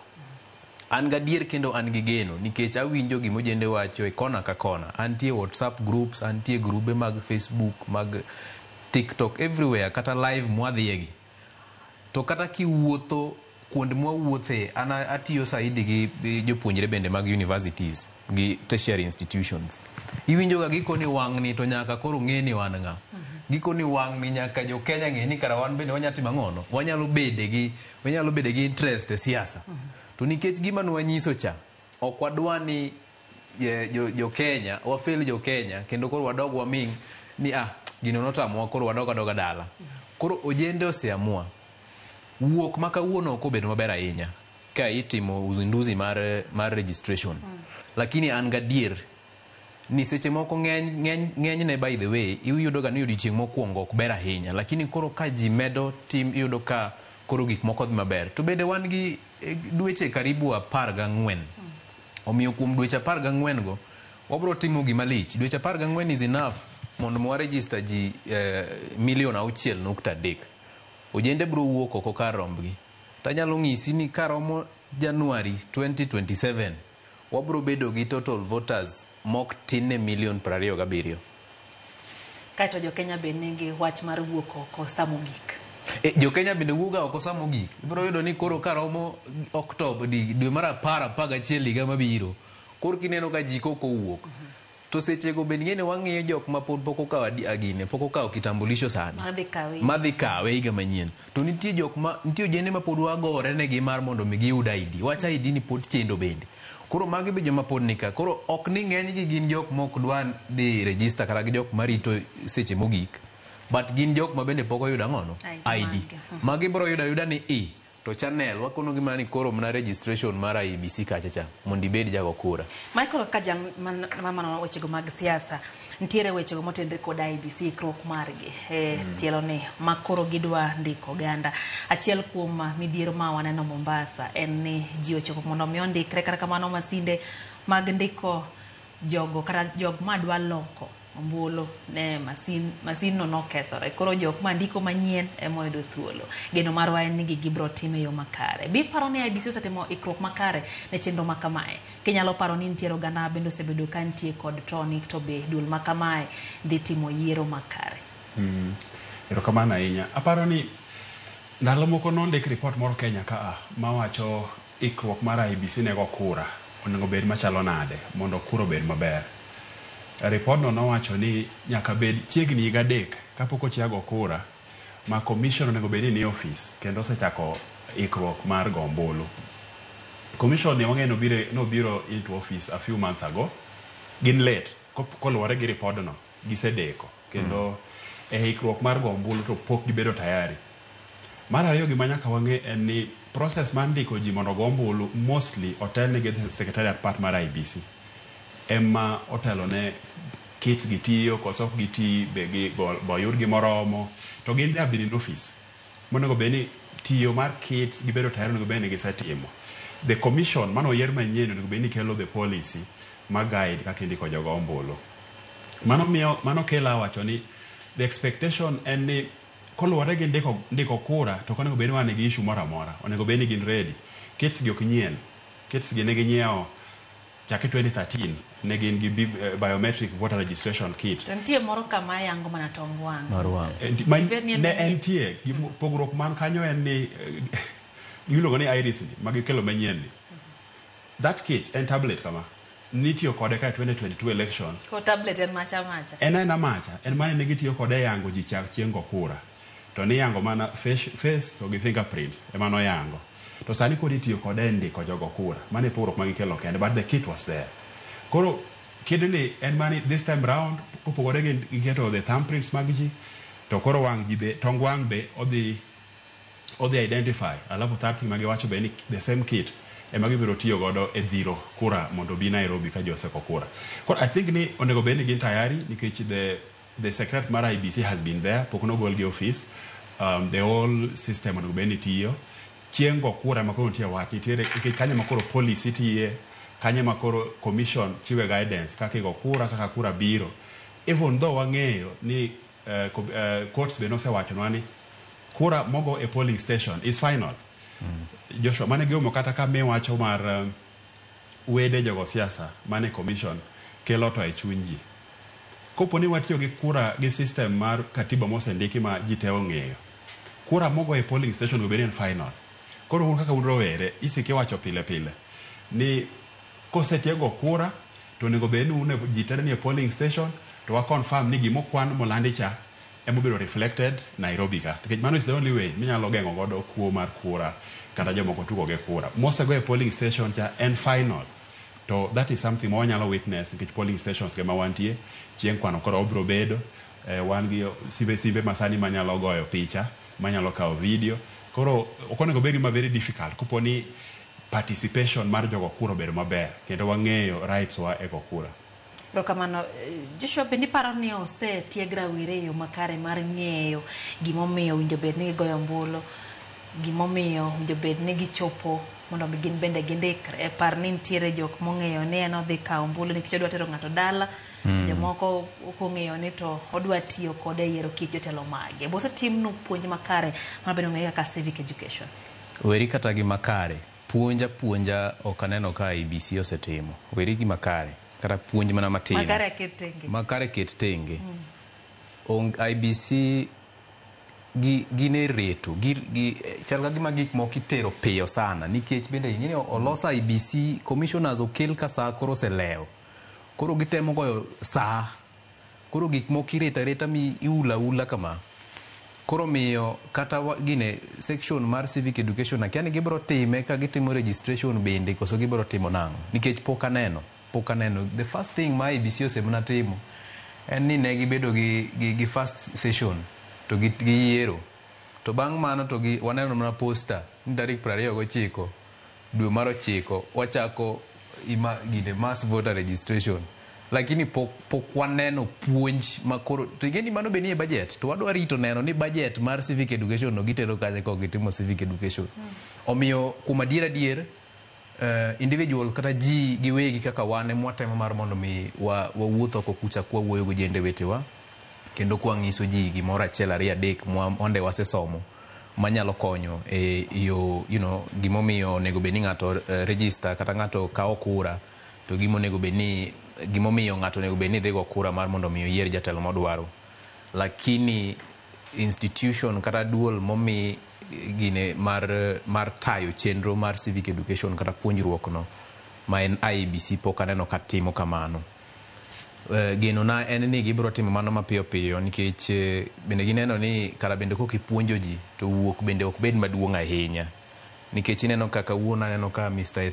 [SPEAKER 2] An gadier kendo an gi geno nikech awinjo gima ojende wacho e kona ka kona. Antie WhatsApp groups, antie grube mag Facebook, mag TikTok, everywhere, kata live mwadhiegi. To kata kiwuotho kuonde mwawuothe, an atiyo saidi gi jopuonjre bende mag universities gi tertiary institutions. Iwinjo ga gikoni wang'ni to nyaka koro ng'e ni wan ng'a. Gikoni wang'ni nyaka jo Kenya ng'e ni kara wan bende wanyalo timo ang'ono. Wanyalo bede gi interest e siasa. To nikech gima nwanyiso cha, ok wadwa ni jo Kenya, wafel jo Kenya, kendo koro wadog waming' ni Gino notamowa koro wadog adoga dala. Koro ojende oseamua. Wuok ma kawuono ok obedo maber ahinya ka itimo uzinduzi mar registration. Lakini an gadier ni seche moko ng'eny ng'eny ng'enyne by the way iyudo ga ni odiochieng' mokwongo ok ber ahinya lakini koro ka ji medo tim iyudo ka koro gik moko dhi maber to bende wan gi dweche karibu 14 omiyo kuom dweche 14 go wabro timo gima lich dweche 14 is enough mondo wa register ji milion 6.3 ojende bro wuok oko kar rombgi tanyalo ng'isi ni karomo January 2027 wabro bedo gi total voters mok tin ne milion 27.
[SPEAKER 1] Kaeto jo-Kenya be nigi wach mar wuok oko sa mogik.
[SPEAKER 2] Jo-Kenya bende wuoga oko sa mogik. Ibro yudo ni koro karomo Oktoba dwe mar 10 11 higa mabiro. Koro kineno ka ji koko owuok. To sechego bende ing'e ni wang'iyo jok ma pod pok okawo agine, pok okawo kitambulisho sani.
[SPEAKER 1] Madhi kawe.
[SPEAKER 2] Madhi kawe higa manyien. To nitie jok ma nitie ojende ma pod wagore negi mar mondo mi giyud ID. Wach ID ni pod chendo bende. Koro magi be joma pod nika. Koro ok ni ng'enygi gin jok mok dwa dhi register kata gi jok marito seche mogik. But gin jok ma bende pok oyudo ang'ono? ID. Magi bro yudo ayuda ni i to channel wakono gi mana ni koro mana registration mar IEBC kacha cha mondo ibed jago kura.
[SPEAKER 1] Michael kaka jal manono wechego mag siasa, nitiere wechego motenre kod IEBC ikruok margi tielo ni ma koro gidwa ndiko oganda. Achiel kuom midhiero ma waneno Mombasa en ni ji ochopo mondo mi ondikre, kata kamano masinde mag ndiko jogo kata jok madwa loko ombulu ne masin no nokethore. Koro jok ma ndiko manyien ema oyudo thuolo. Geno marwa en ni gigi biro tim e yo makare. Bi paro ni IEBC osetimo ikruok makare ne chenro ma kamae. Kinyalo paro ni nitiere oganda bende osebedo ka nitie kod toni to be duol ma kamae dhi timo yiero makare.
[SPEAKER 29] Erokamano ahinya. Aparo ni ndalo moko nondik report moro Kenya ka mawacho ikruok mar IEBC ne go kura onego bed machalo nade mondo kura obed maber. Report no nowacho ni nyaka bed chiegni higa 3 kapok ochiago kura ma commission onego bed ni office kendo osechako ikruok mar go ombulu. Commission ni wang'eyo nobiro into office a few months ago. Gin late koluwore gi report no gisedeko kendo e ikruok mar go ombulu to pok gibedo tayari. Mar ariyo gima nyaka wang'e en ni process mar ndiko ji mondo ogo ombulu mostly otelne gi secretariat part mar IEBC. Ema otelo ne kit gi tiyo koso ok giti be gi boyud gi moromo to gin they have been in office monego bed ni tiyo mar kits gibedo tayari onego bed ni gisetimo. The commission mano oyier manyien onego bed ni kelo the policy ma guide kaka indiko jogo ombulu. Mano miyo mano kela wacho ni the expectation en ni koluwore gi ndiko kura to ok onego bed ni wan gi issue moro amora, onego bed ni gin ready. Kits gi ok nyien, kits gi ne ginyiewo chake 2013 ne gin gi biometric voter registration kit.
[SPEAKER 1] To nitie moro kama yango mana tong wang'.
[SPEAKER 2] Mar wang'.
[SPEAKER 29] Ne entie pogruok man kanyo en ni giluongo ni iris ni magikelo manyien ni. That kit en tablet kama nitiyo kode ka 2022 elections.
[SPEAKER 1] Ko tablet en macha macha.
[SPEAKER 29] En aena macha, en mane ne gitiyo kode yango ji chak chieng' go kura. To ni yango mana face to gi fingerprints ema noyango. To sani koro itiyo kode e ndiko jogo kura. Mano e pogruok magikelo kende, but the kit was there. Koro kidni en mani this time round kopogore gi keto the thumbprints mag ji to koro wang' ji be tong wang' be odhi identify. Alafu third thing magiwacho be ni the same kit ema gibiro tiyo godo e dhiro kura mondo obi Nairobi ka ji oseko kura. Koro I think ni onego bed ni gin tayari nikech the secretary mar IEBC has been there, pok nogol gi office. The whole system onego bed ni tiyo. Chieng' go kura ma koro nitie wach nitiere nikech kanyo ma koro policy tiye, kanyo ma koro commission chiwe guidance kaka igo kura, kaka kura biro. Even though wang'eyo ni courts be nosewachonwa ni kura mogo e polling station is final. Joshua, mane giomo kata ka miwacho mar wede jogo siasa mane commission kelo to e chuny ji. Kopo ni watiyo gi kura gi system mar katiba mosendiki ma ji te ong'eyo, kura mogo e polling station obed en final. Koro un kaka un rowere, isike wacho pile pile ni kosetiego kura to onego bed ni un ji te ni e polling station to wa confirm ni gimokwan molandi cha ema obiro reflected Nairobi ka. Nikech mano is the only way minyalo geng'o godo kuo mar kura kata jomoko tugo gi kura. Mosego e polling station cha en final. To that is something ma wanyalo witness nikech polling stations ge ma wantie chieng' kwano koro obro bedo wan gi simbe simbe masani manyalo goyo picha, manyalo kawo video. Koro ok onego bed gima very difficult kopo ni participation mar jogo kura obedo maber kendo wang'eyo rights wa e go kura.
[SPEAKER 1] Erokamano. Joshua, bende iparo ni osetieg rawere e yo makare mar ng'eyo gimomiyo owinjo bed ni gigoyo ombulu, gimomiyo owinjo bed ni gichopo mondo mi gin bende gindikre? Par ni nitiere jok mong'eyo ni en odhi kawo ombulu nikech odwa tero ng'ato dala. Jomoko ok ong'eyo ni to odwa tiyo kode e yiero kit jotelo mage. Be osetimnu puonj makare ma bende ong'ere kaka civic education?
[SPEAKER 2] Weri kata gi makare. Puonj apuonja ok aneno ka IEBC osetimo. Weri gi makare. Kata puonj mana matin.
[SPEAKER 1] Makare aket tenge.
[SPEAKER 2] Makare ket tenge. IEBC gin e reto. Chal ka gima gik moko itero piyo sana. Nikech bende ing'e ni olos IEBC, commissioners okel ka saa koro oselewo. Koro gitemo goyo saa. Koro gik moko ireto areta mi iulo aula kama. Koro miyo kata gine section mar civic education akia ni gibiro time ka gitimo registration bende koso gibiro timo nang'o. Nikech pok aneno. Pok aneno. The first thing ma IEBC osemana timo en ni ne gibedo gi first session to gi yiero. To bang' mano to gi waneno mana poster ni tarik 29 dwe mar 9 wachako ima gine mass voter registration. Lakini pok waneno puonj makoro to ing'e ni mano be nie budget to wadwa rito neno ni budget mar civic education no gitero kanye kok gitimo civic education. Omiyo kuom adier adier individual kata ji giwegi kaka wan ema watemo mar mondo mi wawuoth oko kucha kwa wuoyo gi ojende wetewa kendo kwa ng'iso ji gimoro achiel ariyo adek monde wasesomo manyalo konyo e yo, you know, gimomiyo onego bed ni ng'ato register kata ng'ato kawo kura to gimonego bed ni gimomiyo ng'ato onego bed ni dhi go kura mar mondo mi oyier jatelo modwaro. Lakini institution kata duol momi gine mar tayo chenro mar civic education kata puonjruok no ma en IEBC pok aneno ka timo kamano. Geno na en ni gibiro timo mano mapiyo piyo nikech bende gineno ni kara bende kok ipuonjo ji to wuok bende ok bed maduong' ahinya. Nikech ineno kaka wuon aneno ka Mr.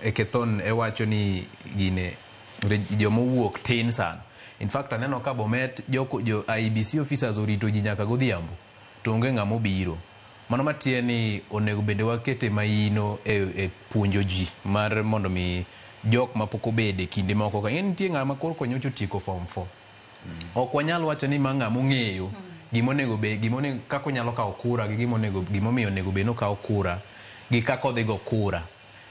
[SPEAKER 2] Ekethon ewacho ni gine jomowuok tin sana. In fact aneno ka Bomet jo IEBC officers orito ji nyaka godhiambo to onge ng'ama obiro. Mano matie ni onego bende wakete maino e puonjo ji mar mondo mi jok mapok obede kinde moko ka nitie ng'ama koro nyocha otieko form 4. Ok wanyal wacho ni ma ng'ama ong'eyo gimonego be gimonego kaka onyalo kawo kura gi gimonego gimomiyo onego bed ni okawo kura gi kaka odhi go kura.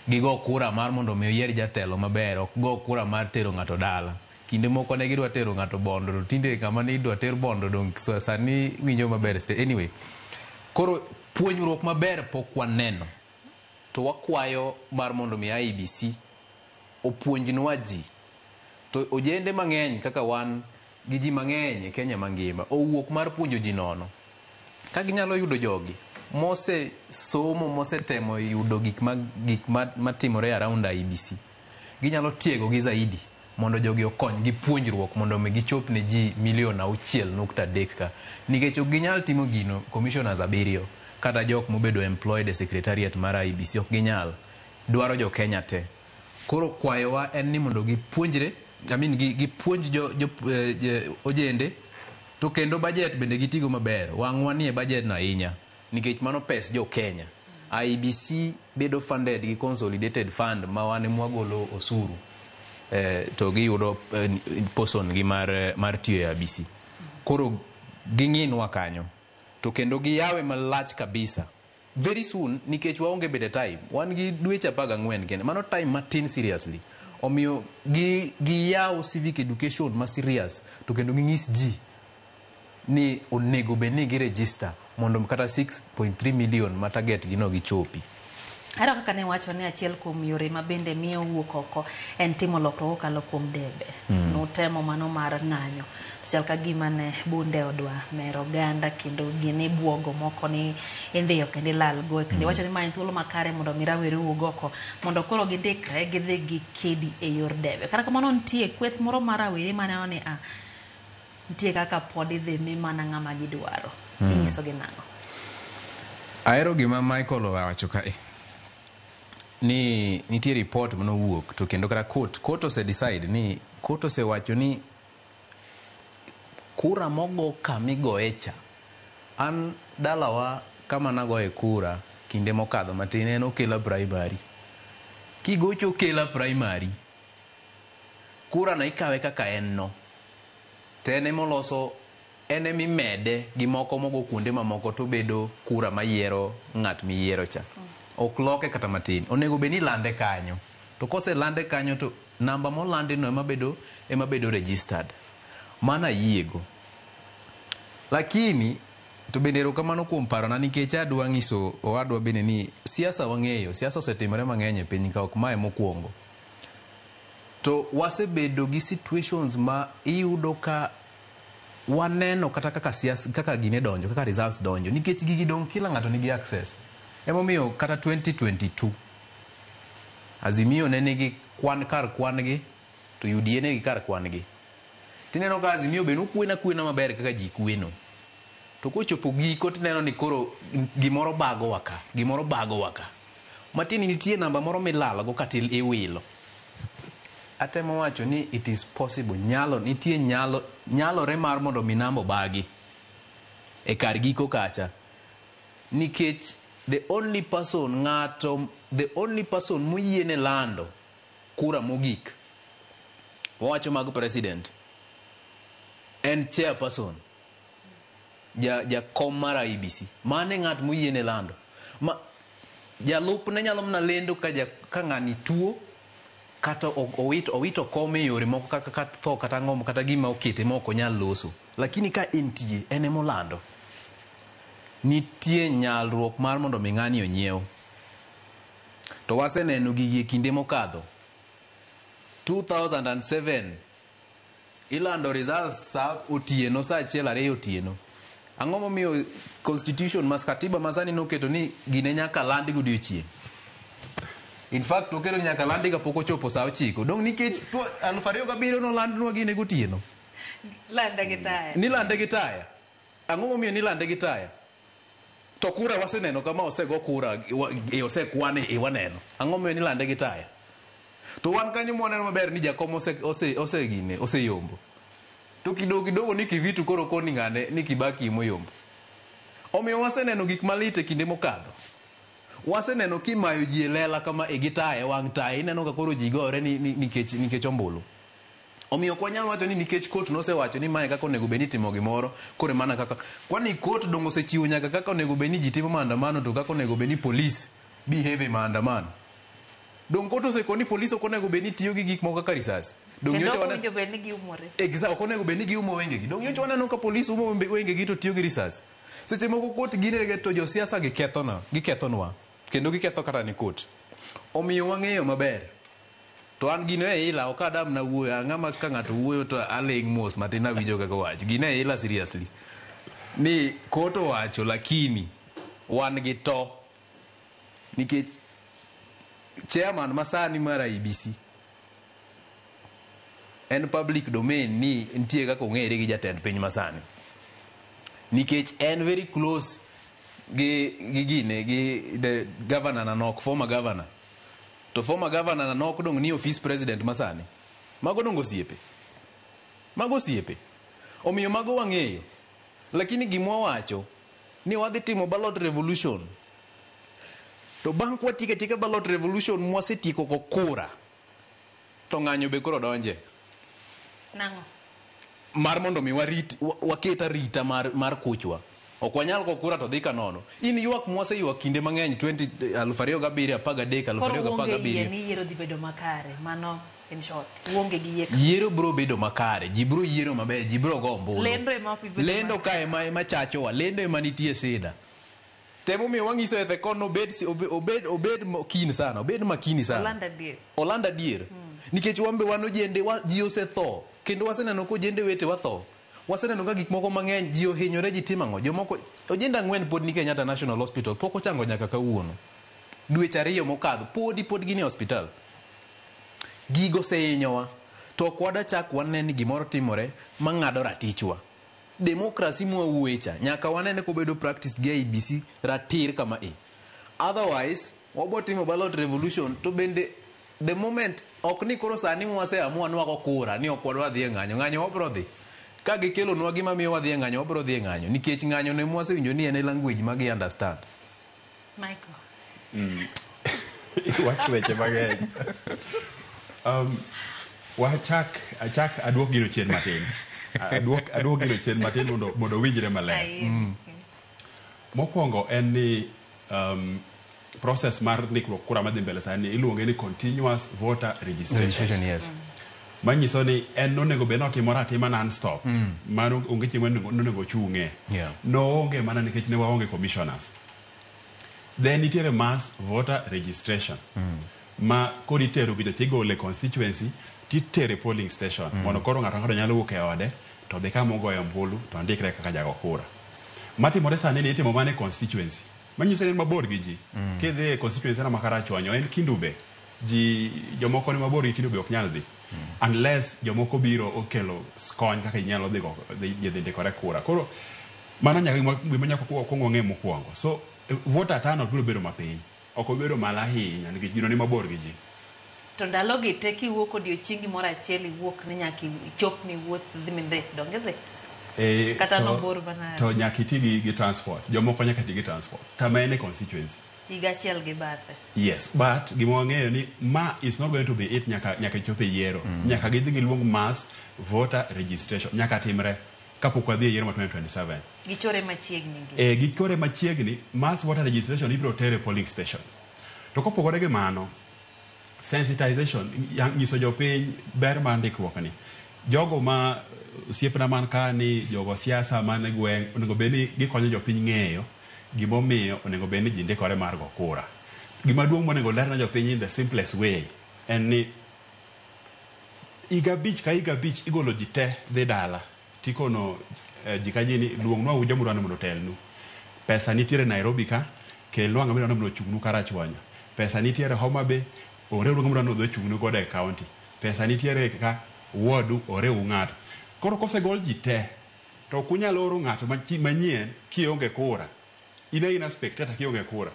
[SPEAKER 2] Gigo kura mar mondo mi oyier jatelo maber, ok go kura mar tero ng'ato dala. Kinde moko ne gidwa tero ng'ato bondo to tinde kama ne idwa ter bondo dong sani winjo maber. Anyway, koro puonjruok maber pok waneno. To wakwayo mar mondo mi IEBC opuonjnwa ji. To ojende mang'eny kaka wan gi ji mang'eny e Kenya mangima owuok mar puonjo ji nono. Ka ginyalo yudo jogi mose somo mosetemo yudo gik matimore around IEBC, ginyalo tiego gi zaidi mondo jogi okony gi puonjruok mondo mi gichop ne ji milion 6.3 ka. Nikech ok ginyal timo gino commissioners 7 kata jok mobedo employed e secretariat mar IEBC ok ginyal. Dwaro jo Kenya te. Koro kwayowa en ni mondo gipuonjre, I mean gipuonj jo ojende to kendo budget bende gitigo maber. Wang'wa nie budget no ahinya nikech mano pes jo Kenya. IEBC bedo funded gi consolidated fund ma wan ema wagolo osuru to giyudo poson gi mar tiyo e IEBC. Koro ging'inwa kanyo to kendo giyawe malach kabisa very soon nikech waonge bede time. Wan gi dweche 14 kende. Mano time matin seriously. Omiyo giyaw civic education ma serious to kendo ging'is ji ni onego bed ni gi register mondo kata 6.3 million ma target gi no gichopi.
[SPEAKER 1] Ahero kaka ne wacho ni achiel kuom yore ma bende miyo wuok oko en timo lokruok kokalo kuom debe. Nutemo mano mar ng'anyo. Chal ka gima ne bunde odwa mero oganda kendo gini buogo moko ni indhiyo kendo ilal go. Kendo iwacho ni ma en thuolo makare mondo mi rawere owuog oko mondo koro gindikre gidhi gikedi e yor debe. Kata kamano nitie kweth moro mar rawere maneno ni nitie kaka pod idhi mi mana ng'ama gidwaro. Inyisogi nang'o?
[SPEAKER 2] Ahero gima Michael owacho kae. Ni nitie report manowuok to kendo kata court ose decide ni court osewacho ni kura mogo kamigoye cha. An dalawa kama nagoye kura kinde mokadho matin en Okela Primary. Kigocho Okela Primary, kura no ikawe kaka en no. To en emoloso, en emimede gi moko mogo kuonde mamoko to bedo kura mayiero ng'at miyiero cha. Ok loke kata matin. Onego bed ni ilande kanyo. To koselande kanyo to namba molandi no ema bedo registered. Mano ayiego. Lakini to bende erokamano kuom parona nikech adwa nyiso owadwa bende ni siasa wang'eyo, siasa osetimore mang'eny e piny ka ok mae mokwongo. To wasebedo gi situations ma iyudo ka waneno kata kaka siasa kaka gine donjo, kaka results donjo nikech gigi dong' kila ng'ato nigi access. Emomiyo kata 2022 Azimio ne nigi kwan kar kwan gi to UDA ne nigi kar kwan gi. Tineno ka Azimio be nokweno akwena maber kaka ji kweno. To kochopo giko tineno ni koro gimoro bagowa ka, gimoro bagowa ka. Matieni nitie namba moro milalgo kata iwilo. Atemo wacho ni it is possible, nyalo, nitie nyalo, nyalore mar mondo mi namba obagi e kar giko kacha. Nikech the only person ng'ato, the only person moyiene lando kura mogik, wawacho mag president, en chairperson, jakom mar IEBC. Mano e ng'at moyiene lando. Ma jalupne nyalo mana lendo ka ng'ani tuo kata owito kom e yore moko kaka tho kata ang'o kata gima okete ma ok onyal loso. Lakini ka entie, en emolando. Nitie nyalruok mar mondo mi ng'ani onyiew. To waseneno gigi e kinde mokadho. 2007 ilando results sa otieno, sa 1 2 otieno. Ang'o momiyo constitution mas katiba masani noketo ni gine nyaka landi godiochieng'? In fact, oketo ni nyaka landi kapok ochopo sa 9. Dong' nikech 2007 nolandnwa gine gotieno.
[SPEAKER 1] Lande gi taya.
[SPEAKER 2] Nilande gi taya. Ang'o momiyo nilande gi taya? To kura waseneno kama osego kura, osekwane, waneno. Ang'o momiyo nilande gi taya? To wan kanyo mwaneno maber ni jakom osegine, oseyombo. To kidogo kidogo ni Kivitu koro koni ng'ane ni Kibaki emoyombo. Omiyo waseneno gik malit e kinde mokadho. Waseneno kimayo ji e lela kama e gi taya, wang' taya, ineno ka koro ji gore nikech ombulu. Omiyo ok wanyal wacho ni nikech court nosewacho ni mae kaka onego bed ni itimo gimoro, koro mana kaka kwani court dong' osechiwo nyaka kaka onego bed ni ji timo maandamano to kaka onego bed ni police behave e maandamano. Dong' court osekoni ni police ok onego bed ni tiyo gi gik moko kaka risasi. Dong'
[SPEAKER 1] Kendo
[SPEAKER 2] nyocha
[SPEAKER 1] ok
[SPEAKER 2] wane
[SPEAKER 1] owinjo bed ni giumore.
[SPEAKER 2] Exactly, ok onego bed ni giumo wengegi. Dong' nyocha waneno ka police umo wengegi to tiyo gi risasi. Seche moko court ginege to josiasa gikethonwa kendo giketho kata ni court. Omiyo wang'eyo maber. To an gino e ila, ok adam na wuoyo, ang'ama ka ng'ato wuoyo to aling' mos matin awinjo kaka owacho. Gino e ila seriously. Ni court owacho lakini wan gi to. Nikech chairman masani mar IEBC en public domain ni nitie kaka ong'ere gi jatend piny masani. Nikech en very close gi gine, gi the governor Nanok, former governor. To former governor Nanok dong' ni office president masani. Mago dong' osiepe. Mago osiepe. Omiyo mago wang'eyo. Lakini gima wawacho ni wadhi timo ballot revolution. To bang' kwatieko atieka ballot revolution mwasetieko go kura, to ng'anyo be koro donje.
[SPEAKER 1] Nang'o?
[SPEAKER 2] Mar mondo mi warit, waket arita mar kuchwa. Ok wanyal go kura to dhi ka nono. In ywak mwaseyuak kinde mang'eny 2007, 13,
[SPEAKER 1] Koro
[SPEAKER 2] 2017.
[SPEAKER 1] uonge yie ni yiero dhi bedo makare. Mano in short. Uonge gi yie.
[SPEAKER 2] Yiero biro bedo makare. Ji biro yiero maber, ji biro go ombulu.
[SPEAKER 1] Lendo ema ok bi bedo
[SPEAKER 2] Lendo
[SPEAKER 1] makare.
[SPEAKER 2] ka ema chachowa, lendo ema nitie sida. Temo miyo wang'iso e the kon obed keen sana, obed makini sana.
[SPEAKER 1] Olanda adier.
[SPEAKER 2] Olanda adier. Nikech wan be wan ojende, ji osetho. Kendo waseneno ka ojende wete watho. Waseneno ka gik moko mang'eny, ji ohinyore, ji timo ang'o. Jomoko, ojende 4 pod ni Kenyatta National Hospital, pok ochango nyaka kawuono. Dweche 2 mokadho, pod gin e hospital. Gigo osehinyowa. To ok wadachak wane ni gimoro timore mang'ado ratichwa. Demokrasi mwawuoye cha, nyaka wanene kobedo practice gi IEBC ratir kama e. Otherwise, Wabo timo ballot revolution to bende the moment ok ni koro sani mwaseamua ni wago kura ni ok wadwa dhi e ng'anyo, ng'anyo wabro dhi. Ka gikelonwa gima miyo wadhi e ng'anyo, wabro dhi e ng'anyo nikech ng'anyo ne mwasewinjo ni en e language ma gi understand.
[SPEAKER 1] Michael.
[SPEAKER 29] Iwacho weche mang'eny. Wachak achak aduok gino chien matin. Aduok gino chien matin mondo winjre maler. Mokwongo en ni process mar ndikruok kura madhi mbele sani iluonge ni continuous voter registration.
[SPEAKER 2] Registration, yes.
[SPEAKER 29] Manyiso ni en nonego bed ni otimore atima non-stop. Mano onge chieng' ma nonego ochung'e. Noonge mana nikech ne waonge commissioners. Then nitiere mass voter registration. Ma koro itero gicha tigole constituency titere polling station mondo koro ng'ato ang'ato nyalo wuok e ode to dhi kama ogoye ombulu to ondikre kaka jago kura. Matimore sani ni itimo mana e constituency. Manyiso ni en mabor gi ji. Kidhi e constituency na ma Karachuonyo en Kendu Bay. Ji jomoko ni mabor gi Kendu Bay ok nyal dhi. Unless jomoko biro okelo kony kaka inyalo dhi go dhi dhi ndikore kura. Koro mano nyaka gima nyaka kwong wang'e mokwongo. So voter turnout biro bedo mapiny. Ok obedo malo ahinya nikech gino ni mabor gi ji.
[SPEAKER 1] To ndalogi te kiwuok odiochiengi moro achiel, iwuok ni nyaka ichop miwuoth dhi midhi, donge idhi? Kata nobor manade?
[SPEAKER 29] To nyaka iti gi transport. Jomoko nyaka ti gi transport. Kama en e constituency.
[SPEAKER 1] Higa achiel gi bathe.
[SPEAKER 29] Yes, but gima wang'eyo ni ma is not going to be it nyaka chop e yiero. Nyaka gidhi giluong mass voter registration. Nyaka timre kapok wadhi e yiero ma 2027.
[SPEAKER 1] Gichore machiegni gi.
[SPEAKER 29] E, gichore machiegni, mass voter registration ibiro tere e polling stations. To kopogore gi mano, sensitization, nyiso jopiny ber mar ndikruok ni. Jogo ma osiepna man ka ni jogo siasa man e gweng' onego bed ni gikonyo jopiny ng'eyo gimomiyo onego bed ni ji ndikore mar go kura. Gima duong' monego ler ne jopiny in the simplest way en ni higa 5 ka higa 5 igolo ji te dhi dala tikono ji ka ji ni luongnwa uru joma udwaro mondo otelnu. Pesa nitiere Nairobi ka, kelnwa ng'ama idwaro mondo ochung'nu Karachuonyo. Pesa nitiere Homa Bay, oreuru ng'ama udwaro ni odhi ochung'nu godo e county. Pesa nitiere ka ward oreuru ng'ato. Koro kosegol ji te, to ok unyal oro ng'ato manyien kionge kura. In aina spectator kionge kura.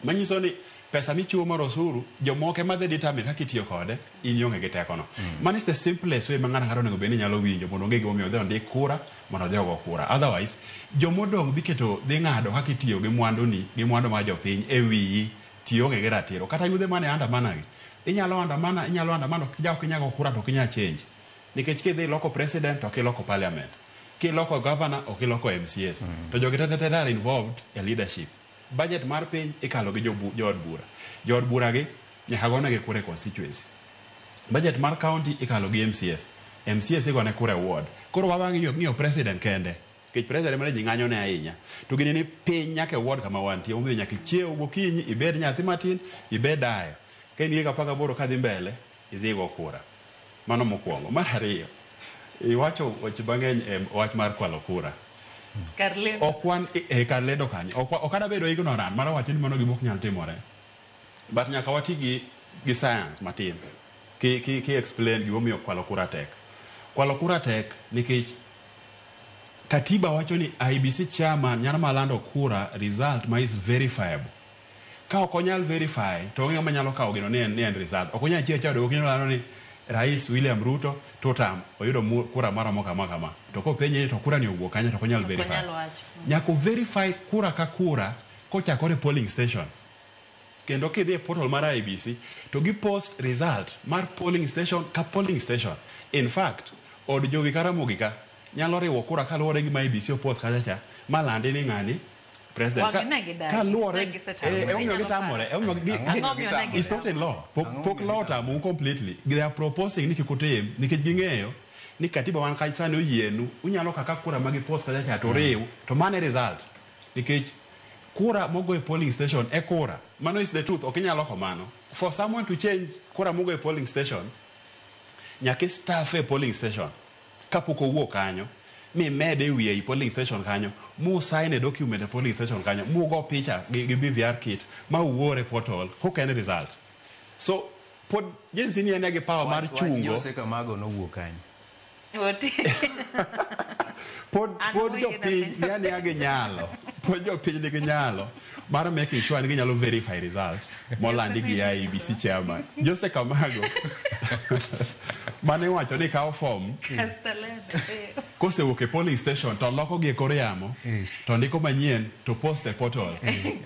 [SPEAKER 29] Manyiso ni pesa michiwo mar osuru, jomoko ema dhi determine kaka itiyo kode, in ionge gi tekono. Mano is the simplest way ma ng'ato ang'ata onego bed ni nyalo winjo mondo ong'e gimomiyo odhi ondik kura mondo odhi ogo kura. Otherwise, jomodong' dhi keto dhi ng'ado kaka itiyo gi mwandu ni gi mwandu mar jopiny e wiyi tionge gi ratiro. Kata yudhe mane andamana gi. Inyalo andamana, inyalo andamano, ok inyal go kura to ok inyal change. Nikech kidhi iloko president ok iloko parliament. Kiloko governor ok iloko MCAs. To jogi te te te are involved e leadership. Budget mar piny ikalo gi jood bura. Jood bura gi nyaka gonegi kura e constituency. Budget mar county ikalo gi MCAs. MCAs igone kura e ward. Koro wawa ng'iyo president kende. Nikech president ema ne ji ng'anyo ne ahinya. To gini ni piny nyaka e ward kama wantie. Omiyo nyaka ichiew gokinyi, ibed nyathi matin, ibed dayo. Ka in gi higa 18 kadhi mbele, idhi go kura. Mano mokwongo. Mar ariyo, iwacho weche mang'eny e wach mar kwalo kura.
[SPEAKER 1] Kar lendo.
[SPEAKER 29] Ok wan e kar lendo kanyo. Ok adabedo ignorant mar wacho ni mano gima ok nyal timore. But nyaka wati gi science matin. Ki explain gimomiyo kwalo kura tek. Kwalo kura tek nikech katiba wacho ni IEBC chairman nyalo mana lando kura result ma is verifiable. Ka ok onyal verify to onge ng'ama nyalo kawo gino ni en result. Ok onyal chieo achiewa gokinyi olando ni Rais William Ruto two term oyudo kura maromo kama kama. To kopenje ni to kura ni owuok kanye to ok onyal
[SPEAKER 1] Ok
[SPEAKER 29] verify.
[SPEAKER 1] onyal wacho.
[SPEAKER 29] Nyaka o verify kura ka kura kochakore e polling station. Kendo kidhi e portal mar IEBC to gi post result mar polling station ka polling station. In fact, od jowi Karamogi ka nyalo riwo kura kaluwore gi ma IEBC opost kacha cha malandi ni ng'ani president.
[SPEAKER 1] Wang'e ne gidagi.
[SPEAKER 29] Kaluwore
[SPEAKER 1] Ne gisetamore.
[SPEAKER 29] emomiyo
[SPEAKER 1] Inyalo
[SPEAKER 29] gitamore,
[SPEAKER 1] paro.
[SPEAKER 29] emomiyo
[SPEAKER 1] Ang'o momiyo ne
[SPEAKER 29] it's not in law. Pok law otamou completely. They are proposing ni kik utim nikech ging'eyo ni katiba wan ka sani oyienu unyalo kaka kura ma gipost kacha cha to riw to mano e result. Nikech kura mogo e polling station e kura. Mano is the truth. Ok inyal loko mano. For someone to change kura mogo e polling station, nyaka staff e polling station kapok owuok kanyo mimede e wiye ei polling station kanyo mu sign e document e polling station kanyo mugo picha gi BVR kit ma uor e portal koka en result. So pod Gen Z ni en gi power mar
[SPEAKER 2] Wach
[SPEAKER 29] chungo
[SPEAKER 2] Jose Kamago nowuok kanyo.
[SPEAKER 1] Oti.
[SPEAKER 29] Pod
[SPEAKER 1] An
[SPEAKER 29] pod
[SPEAKER 1] oyie
[SPEAKER 29] jopiny
[SPEAKER 1] na
[SPEAKER 29] ni aniya gi nyalo. Pod jopiny nigi nyalo mar making sure ni ginyalo verify result molandi gi IEBC chairman Jose Kamago mane iwacho ni kawo form kosewuok e polling station to loko gi e kor yamo to ndiko manyien to post e portal.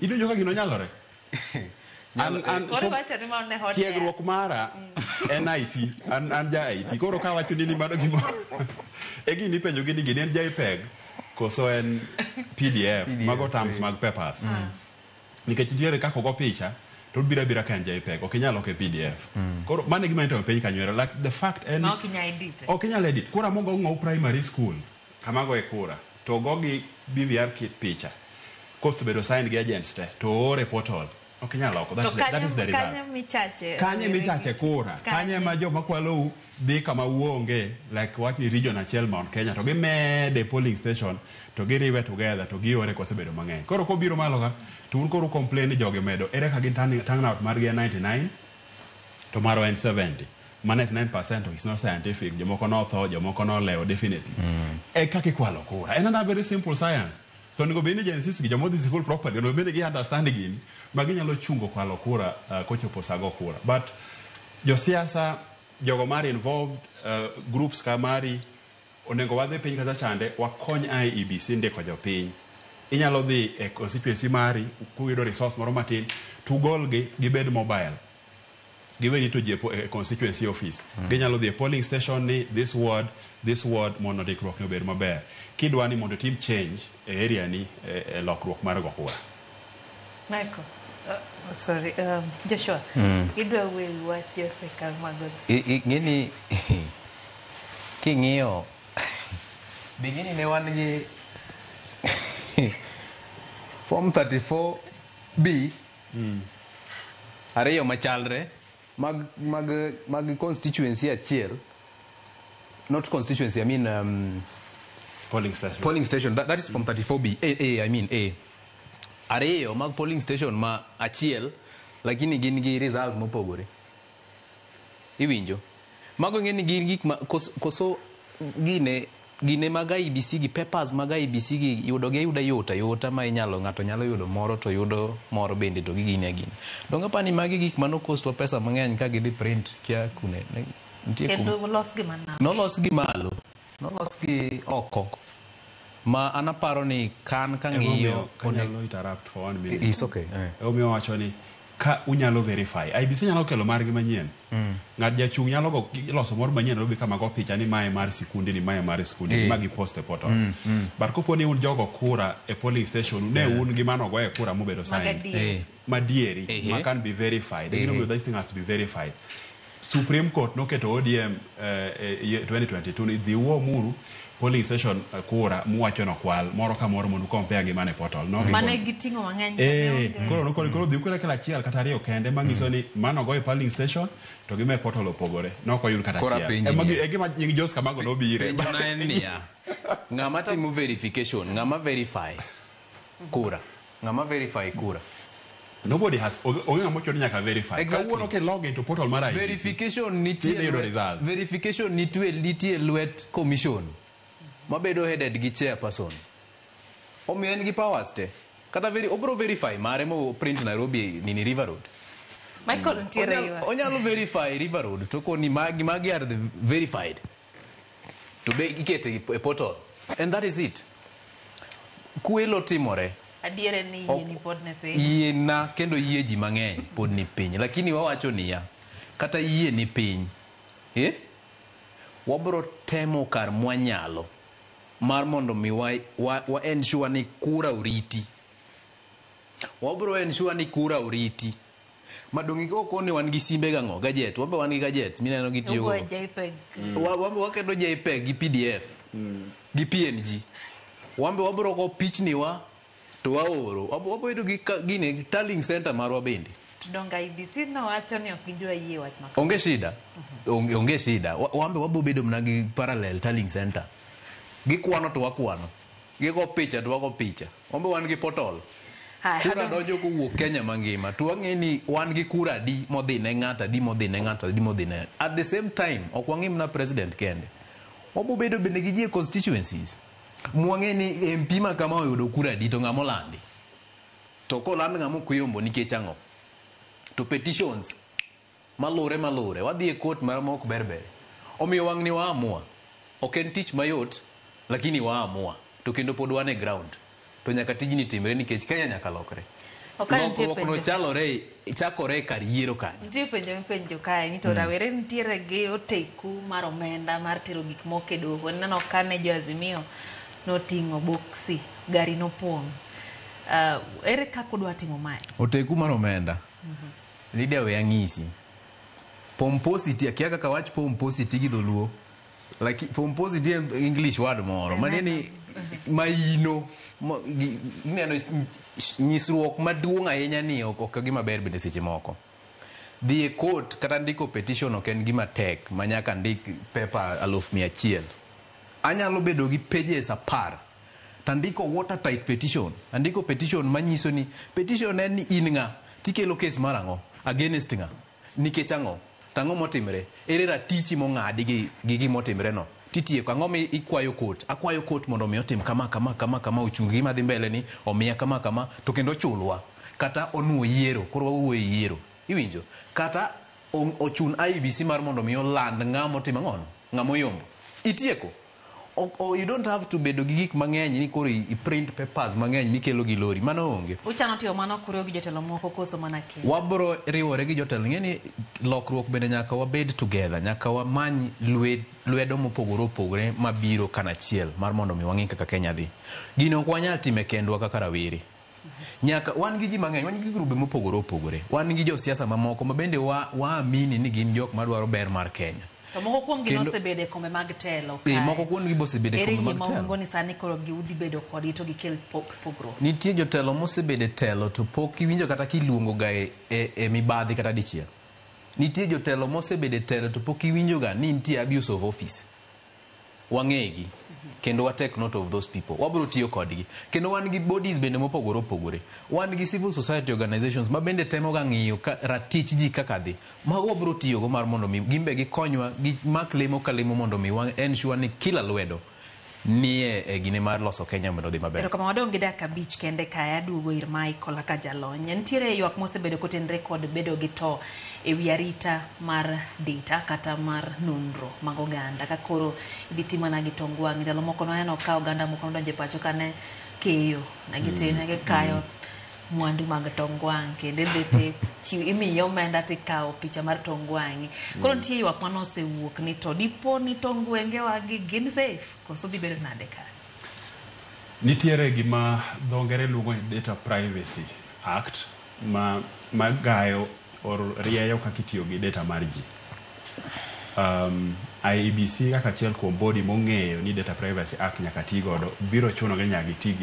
[SPEAKER 29] Iwinjo ka gino nyalore?
[SPEAKER 1] Koro iwacho ni mano ne hot air.
[SPEAKER 29] Tiegruok mara en IT, an ja IT. Koro kawacho ni mano gimo e gini ipenjo gi ni gini en JPEG koso en PDF, mago terms mag papers. Nikech nitiere kaka ogo picha to obiro abira ka en JPEG, ok inyal loke PDF. Koro mano e gima nitimo piny kanyo ero. Like the fact en
[SPEAKER 1] Ma ok inyal edit.
[SPEAKER 29] Ok inyal edit. Kura mogo ng'ow primary school kama goye kura to ogo gi BVR kit picha kosebedo signed gi agents te to oore portal. Ok inyal loko.
[SPEAKER 1] To
[SPEAKER 29] That is the result.
[SPEAKER 1] kanye michache?
[SPEAKER 29] Kanye michache kura? Kanye ma joma kwalou dhi kama uonge like wach ni region achiel Mount Kenya to gimede polling station to giriwe together to giore kosebedo mang'eny. Koro kobiro malo ka to un koro complain ni jogi medo ere ka gin turnout margi en 99 to marwa en 70. Ma 99% is not scientific. Jomoko notho, jomoko nolewo definitely. E kaka ikwalo kura. En another very simple science. To onego bed ni Gen Zs gi joma odhi sikul properly onego bed ni gi understand gini ma ginyalo chungo kwalo kura kochopo sa go kura. But josiasa jogo mar involved groups ka mari onego wadhi piny kacha chande wakony IEBC ndiko jopiny. Inyalo dhi e constituency mari kuyudo resource moro matin tugolgi gibed mobile. Giwe rito ji e constituency office. Ginyalo dhi e polling station ni this ward, this ward mondo ndikruok ni obed maber. Kidwa ni mondo itim change e area ni e lokruok mar go kura.
[SPEAKER 1] Michael, sorry, Joshua, idwa wuoyo wach Jose Kamago.
[SPEAKER 2] Ng'eni king'iyo beginning ne wan gi form 34B ariyo machalre mag constituency achiel, not constituency, I mean
[SPEAKER 29] polling station.
[SPEAKER 2] Polling station, that is form 34B, A, I mean A. Ariyo mag polling station ma achiel, lakini gin gi results mopogore. Iwinjo? Mago ng'eni gin gik ma koso gine mag IEBC gi papers mag IEBC gi yudo gi ayuda yot ayota ma inyalo ng'ato nyalo yudo moro to yudo moro bende to gigine agina. Donge apani magi gik mano kostwa pesa mang'eny ka gidhi print kia kune. Nitie
[SPEAKER 1] Kendo los gi manalo.
[SPEAKER 2] Nolos gi malo. Nolos gi oko. Ma an aparo ni kan ka ng'iyo
[SPEAKER 29] Kanyalo interrupt for 1 minute.
[SPEAKER 2] It's okay.
[SPEAKER 29] Emomiyo wacho ni ka unyalo verify. IEBC nyalo kelo margi manyien. Ng'at jachung' nyalo go loso moro manyien Nairobi kama go picha ni mae mar sikundi ni mae mar sikundi ni ma gipost e portal. But kopo ni un jogo kura e polling station ne un gi mano goye kura mobedo
[SPEAKER 1] Mag
[SPEAKER 29] signed.
[SPEAKER 1] adier.
[SPEAKER 29] Madieri ma can be verified. You know this thing has to be verified. Supreme Court noketo ODM 2022 ni dhi uomuru polling station kura muwacho nokwal moro ka moro mondo compare gi mane portal. No,
[SPEAKER 1] Mane giting'o mang'eny.
[SPEAKER 29] Koro koro dhi ukele kala achiel kata ariyo kende manyiso ni mano goyo polling station to gi me portal opogore. No ok oyud kata
[SPEAKER 2] Koro
[SPEAKER 29] achiel.
[SPEAKER 2] apenji
[SPEAKER 29] Ema
[SPEAKER 2] niya.
[SPEAKER 29] e gima nying Jos Kamago nobire.
[SPEAKER 2] Penjo na en niya, ng'ama timo verification, ng'ama verify kura, ng'ama verify kura.
[SPEAKER 29] Nobody has onge ng'ama ochuno ni nyaka verify.
[SPEAKER 2] Exactly.
[SPEAKER 29] Kawuono ke log into portal mar IEBC.
[SPEAKER 2] Verification nitie
[SPEAKER 29] Tidhi yudo result.
[SPEAKER 2] Verification nitie lwet commission mabedo headed gi chairperson. Omiyo en gi powers te. Kata obro verify mare mo print Nairobi nini River Road.
[SPEAKER 1] Michael nitiere ywa.
[SPEAKER 2] Onyalo verify River Road to koni magi are the verified. To be ikete e portal. And that is it. Kwelo timore.
[SPEAKER 1] Adiere ni yie ni pod ne piny.
[SPEAKER 2] Yie na kendo yie ji mang'eny pod ni piny. Lakini wawacho niya, kata yie ni piny, wabro temo kar mwanyalo mar mondo mi wa ensure ni kura oriti. Wabro ensure ni kura oriti. Madongi ko koni wan gi simbe gang'o, gadget, wambe wan gi gadgets mineno gitiyo
[SPEAKER 1] Ugoyo
[SPEAKER 2] go.
[SPEAKER 1] JPEG.
[SPEAKER 2] Wambe waketo JPEG gi PDF gi PNG. Wambe wabro go pichni wa to waoro. Wabro bedo gi gine tallying center marwa bende.
[SPEAKER 1] To donge IEBC nowacho ni ok gidwa yie wach ma kama.
[SPEAKER 2] Onge shida. Onge shida. Wambe wabro bedo mana gi parallel tallying center. Gikwano to wakwano. Gigo picha to wago picha. Wambe wan gi portal. Kura donjo kowuok Kenya mangima. To wang'e ni wan gi kura adi modhi ne ng'ato, adi modhi ne ng'ato, adi modhi ne. At the same time, ok wang'i mana president kende. Wabro bedo bende gi ji e constituencies. Mwang'e ni MP ma kama oyudo kura adi to ng'ama olandi. To koland ng'ama ok oyombo nikech ang'o? To petitions malure malure wadhi e court mar ma ok ber ber. Omiyo wang' ni waamua. Ok en tich mayot lakini waamua. To kendo pod wan e ground. To nyaka tijni timre nikech Kenya nyaka lokre.
[SPEAKER 1] Ok nitie
[SPEAKER 2] Lokruok no
[SPEAKER 1] penjo.
[SPEAKER 2] chalore chakore e kar yiero kanyo.
[SPEAKER 1] Nitie penjo mipenjo kae ni to rawere nitiere gi oteku mar omenda mar tero gik moko e doho. Ineno ka ne jo Azimio noting'o boksi, gari nopong'. Ere kaka udwa timo mae?
[SPEAKER 2] Oteku mar omenda. Lydia we ang'isi. Pomposity, akia kaka wach pomposity gi dholuo. Like pomposity en English word moro. Mane ni maino ineno nyisruok maduong' ahinya ni ok gima ber bende seche moko. Dhi e court kata ndiko petition ok en gima tek ma nyaka ndik paper 100,000. Anyalo bedo gi pages 10 tandiko watertight petition. Andiko petition manyiso ni petition en ni in ng'a tikelo kes mar ang'o against ng'a nikech ang'o tang'o motimre ere ratichi mong'adi gi gi gimotimre no titieko ang'o mi ikwayo court akwayo court mondo mi otim kama kama kama kama ochung gima dhi mbele ni omiya kama kama to kendo ochulwa kata onuo yiero koro wawuoyo e yiero iwinjo kata ochun IEBC mar mondo mi oland ng'ama otimo ang'ono ng'ama oyombo itieko. You don't have to bedo gi gik mang'eny ni koro i print papers mang'eny mikelo gi lori mano onge.
[SPEAKER 1] Uchano timo mano kuriwo gi jotelo moko koso mana kendo?
[SPEAKER 2] Wabro riwore gi jotelo ng'e ni lokruok bende nyaka wabed together nyaka wamany lwedo mopogore opogore mabiro kanachiel mar mondo mi wang'i kaka Kenya dhi. Gino ok wanyal time kendwa kaka rawere. Nyaka wan gi ji mang'eny, wan gi grube mopogore opogore, wan gi josiasa mamoko ma bende waamini ni gin jok madwaro ber mar Kenya.
[SPEAKER 1] To moko kuom gi nosebedo e kombe mag telo kae.
[SPEAKER 2] Moko kuom gi bosebedo e kombe mag telo.
[SPEAKER 1] Ere yie ma ni sani koro giudhi bedo kodgi to gikel pogruok?
[SPEAKER 2] Nitie jotelo mosebedo e telo to pok iwinjo kata kiluongo ga e mibadhi kata dichiel. Nitie jotelo mosebedo e telo to pok iwinjo ga ni nitie abuse of office. Wang'egi kendo wa take note of those people. Wabro tiyo kodgi. Kendo wan gi bodies bende mopogore opogore. Wan gi civil society organizations ma bende temo ga ng'iyo ratich ji kaka dhi. Mago wabro tiyogo mar mondo mi gimbe gikonywa gimak lemo ka lemo mondo mi wa ensure ni kila lwedo nie e gine mar loso Kenya mondo odhi maber.
[SPEAKER 1] Erokamano, wadong' gi dakika 5 kende kae aduogo ir Michael kaka jalony. Nitiere ywak mosebedo kotenre kod bedo gi to e wi arita mar data kata mar nonro mag oganda ka koro idhi ti mana gi tong wang'i. Ndalo moko nwaneno ka oganda moko nodonjo e pacho kane keyo ne gitimo ne gikayo mwandu mag tong wang' kendo idhi ti imiyi omenda tikawo picha mar tong wang'i. Koro nitie ywak manosewuok ni to dipo ni tong wengewa gi gin safe koso dhi bedo nade ka?
[SPEAKER 29] Nitiere gima dho ngere luongo ni Data Privacy Act ma gayo or rieyo kaka itiyo gi data mar ji. IEBC kaka achiel kuom body mong'eyo ni Data Privacy Act nyaka ti godo biro chuno gi nyaka giti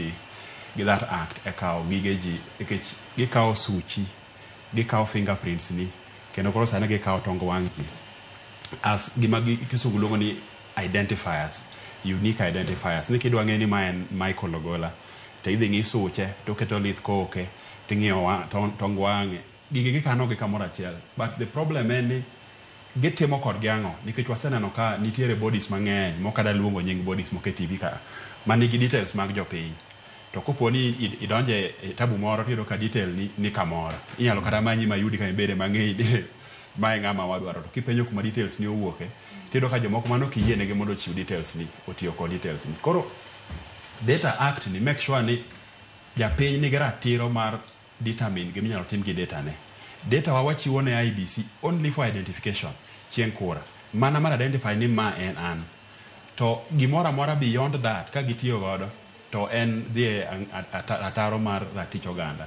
[SPEAKER 29] gi that act e kawo gige ji nikech gikawo suchi, gikawo fingerprints ni kendo koro sani gikawo tong wang' ji as gima kisungu luongo ni identifiers, unique identifiers. Ni kidwa ng'e ni ma en Michael Ogola to idhi ng'i suche to oketo lith koke ting'iyo tong wang'e gigi gikano gi kamoro achiel. But the problem en ni gitimo kodgi ang'o nikech waseneno ka nitiere bodies mang'eny mok adwa luongo nying bodies moko e TV ka manigi details mag jopiny. To kopo ni idonje e tabu moro tiyudo ka detail ni kamoro inyalo kata manyi mayudi ka ibede mang'eny mae ng'ama wadwaro. To kipenjo kuma details ni owuoke tiyudo ka jomoko mano ok iyienegi mondo ochiw details ni otiyo kod details ni. Koro Data Act ni make sure ni japiny nigi ratiro mar determine gima inyalo tim gi data ne. Data wa wachiwo ne IEBC only for identification chieng' kura mana mar identify ni ma en an. To gimoro amora beyond that ka gitiyo godo to en dhi e ataro mar ratich oganda.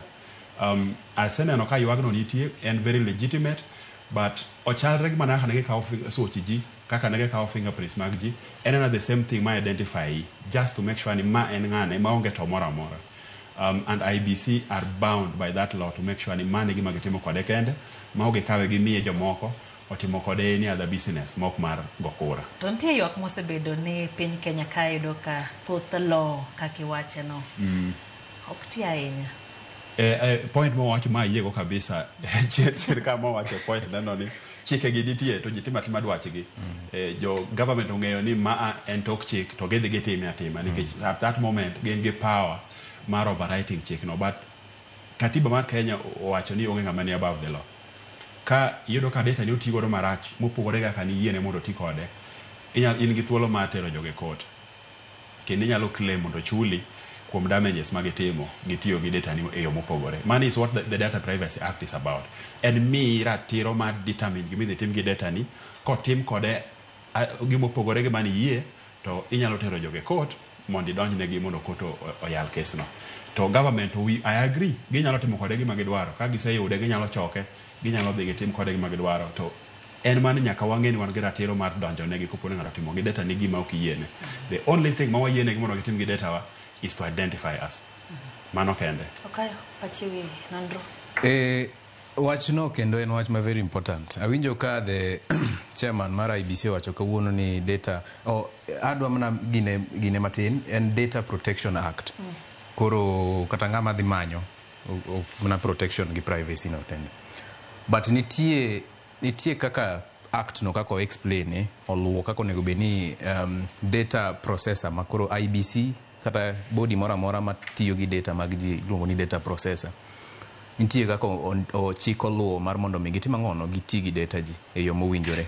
[SPEAKER 29] Aseneno ka ywagno nitie en very legitimate but ochalre gi mana kaka ne gikawo such ji kaka ne gikawo fingerprints mag ji en ana the same thing ma identify just to make sure ni ma en ng'ane maonge to moro amora. And IEBC are bound by that law to make sure ni mane gima gitimo kode kende ma ok gikawe gimiye jomoko otimo kode any other business mok mar go kura.
[SPEAKER 1] To nitie ywak mosebedo ni piny Kenya ka yudo ka thoth law kaka iwache no ok ti ahinya.
[SPEAKER 29] Point mowacho ma ayiego kabisa chien ka mowacho point neno ni chike gi nitie to ji timo atima dwachgi. Jo government ong'eyo ni maa en tok chik to gidhi gitime atima nikech at that moment gin gi power mar overwriting chik no, but katiba mar Kenya owacho ni onge ng'ama ni above the law. Ka iyudo ka data ni oti godo marach mopogore kaka niyiene mondo oti kode, in gi thuolo mar tero joge court kendo inyalo claim mondo chuli kuom damages ma gitimo gitiyo gi data ni e yo mopogore. Mano is what the Data Privacy Act is about. En miyi ratiro mar determine gima idhi tim gi data ni kotim kode gimopogore gi mane iyie to inyalo tero joge court mondo idonjnegi mondo court oyal kes no. To government I agree, ginyalo timo kode gima gidwaro. Ka giseyude ginyalo choke, ginyalo dhi gitim kode gima gidwaro. To en mana nyaka wang'e ni wan gi ratiro mar donjo negi kopo ni ng'ato otimo gi data ni gima ok iyiene. The only thing ma wayienegi mondo gitim gi data wa is to identify us. Mano kende.
[SPEAKER 1] Okayo, pachi wi nonro.
[SPEAKER 2] Wachno kendo en wach ma very important. Awinjo ka the chairman mar IEBC owacho kawuono ni data, adwa mana gine matin, en Data Protection Act. Koro kata ng'ama dhi manyo mana protection gi privacy no tende. But nitie kaka act no kaka o explain oluwo kaka onego bed ni data processor ma koro IEBC kata body moro amora matiyo gi data mag ji iluongo ni data processor. Nitie kaka ochik oluwo mar mondo mi gitim ang'ono, giti gi data ji e yo mowinjore.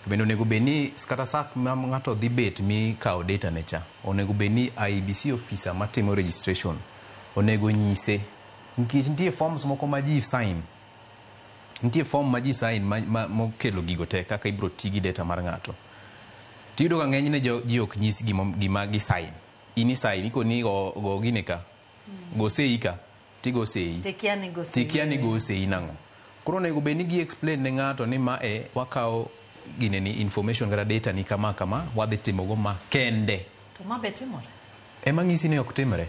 [SPEAKER 2] Bende onego bed ni kata sak ma ng'ato dhi bet mi kawo data ne cha, onego bed ni IEBC officer matimo registration onego nyise, nikech nitie forms moko ma ji sign. Nitie form ma ji sign mokelo gigo te kaka ibiro ti gi data mar ng'ato. Tiyudo ka ng'enyne ji ok nyis gima gi sign. In i sign, ikoni go gine ka, go sei ka, tigo sei.
[SPEAKER 1] Tikia ni go sei.
[SPEAKER 2] Tikia ni go sei nang'o. Koro onego bed ni gi explain ne ng'ato ni ma e wakawo gine ni information kata data ni kama kama, wadhi timogo ma kende.
[SPEAKER 1] To ma be timore?
[SPEAKER 2] Ema ng'isi ni ok timre.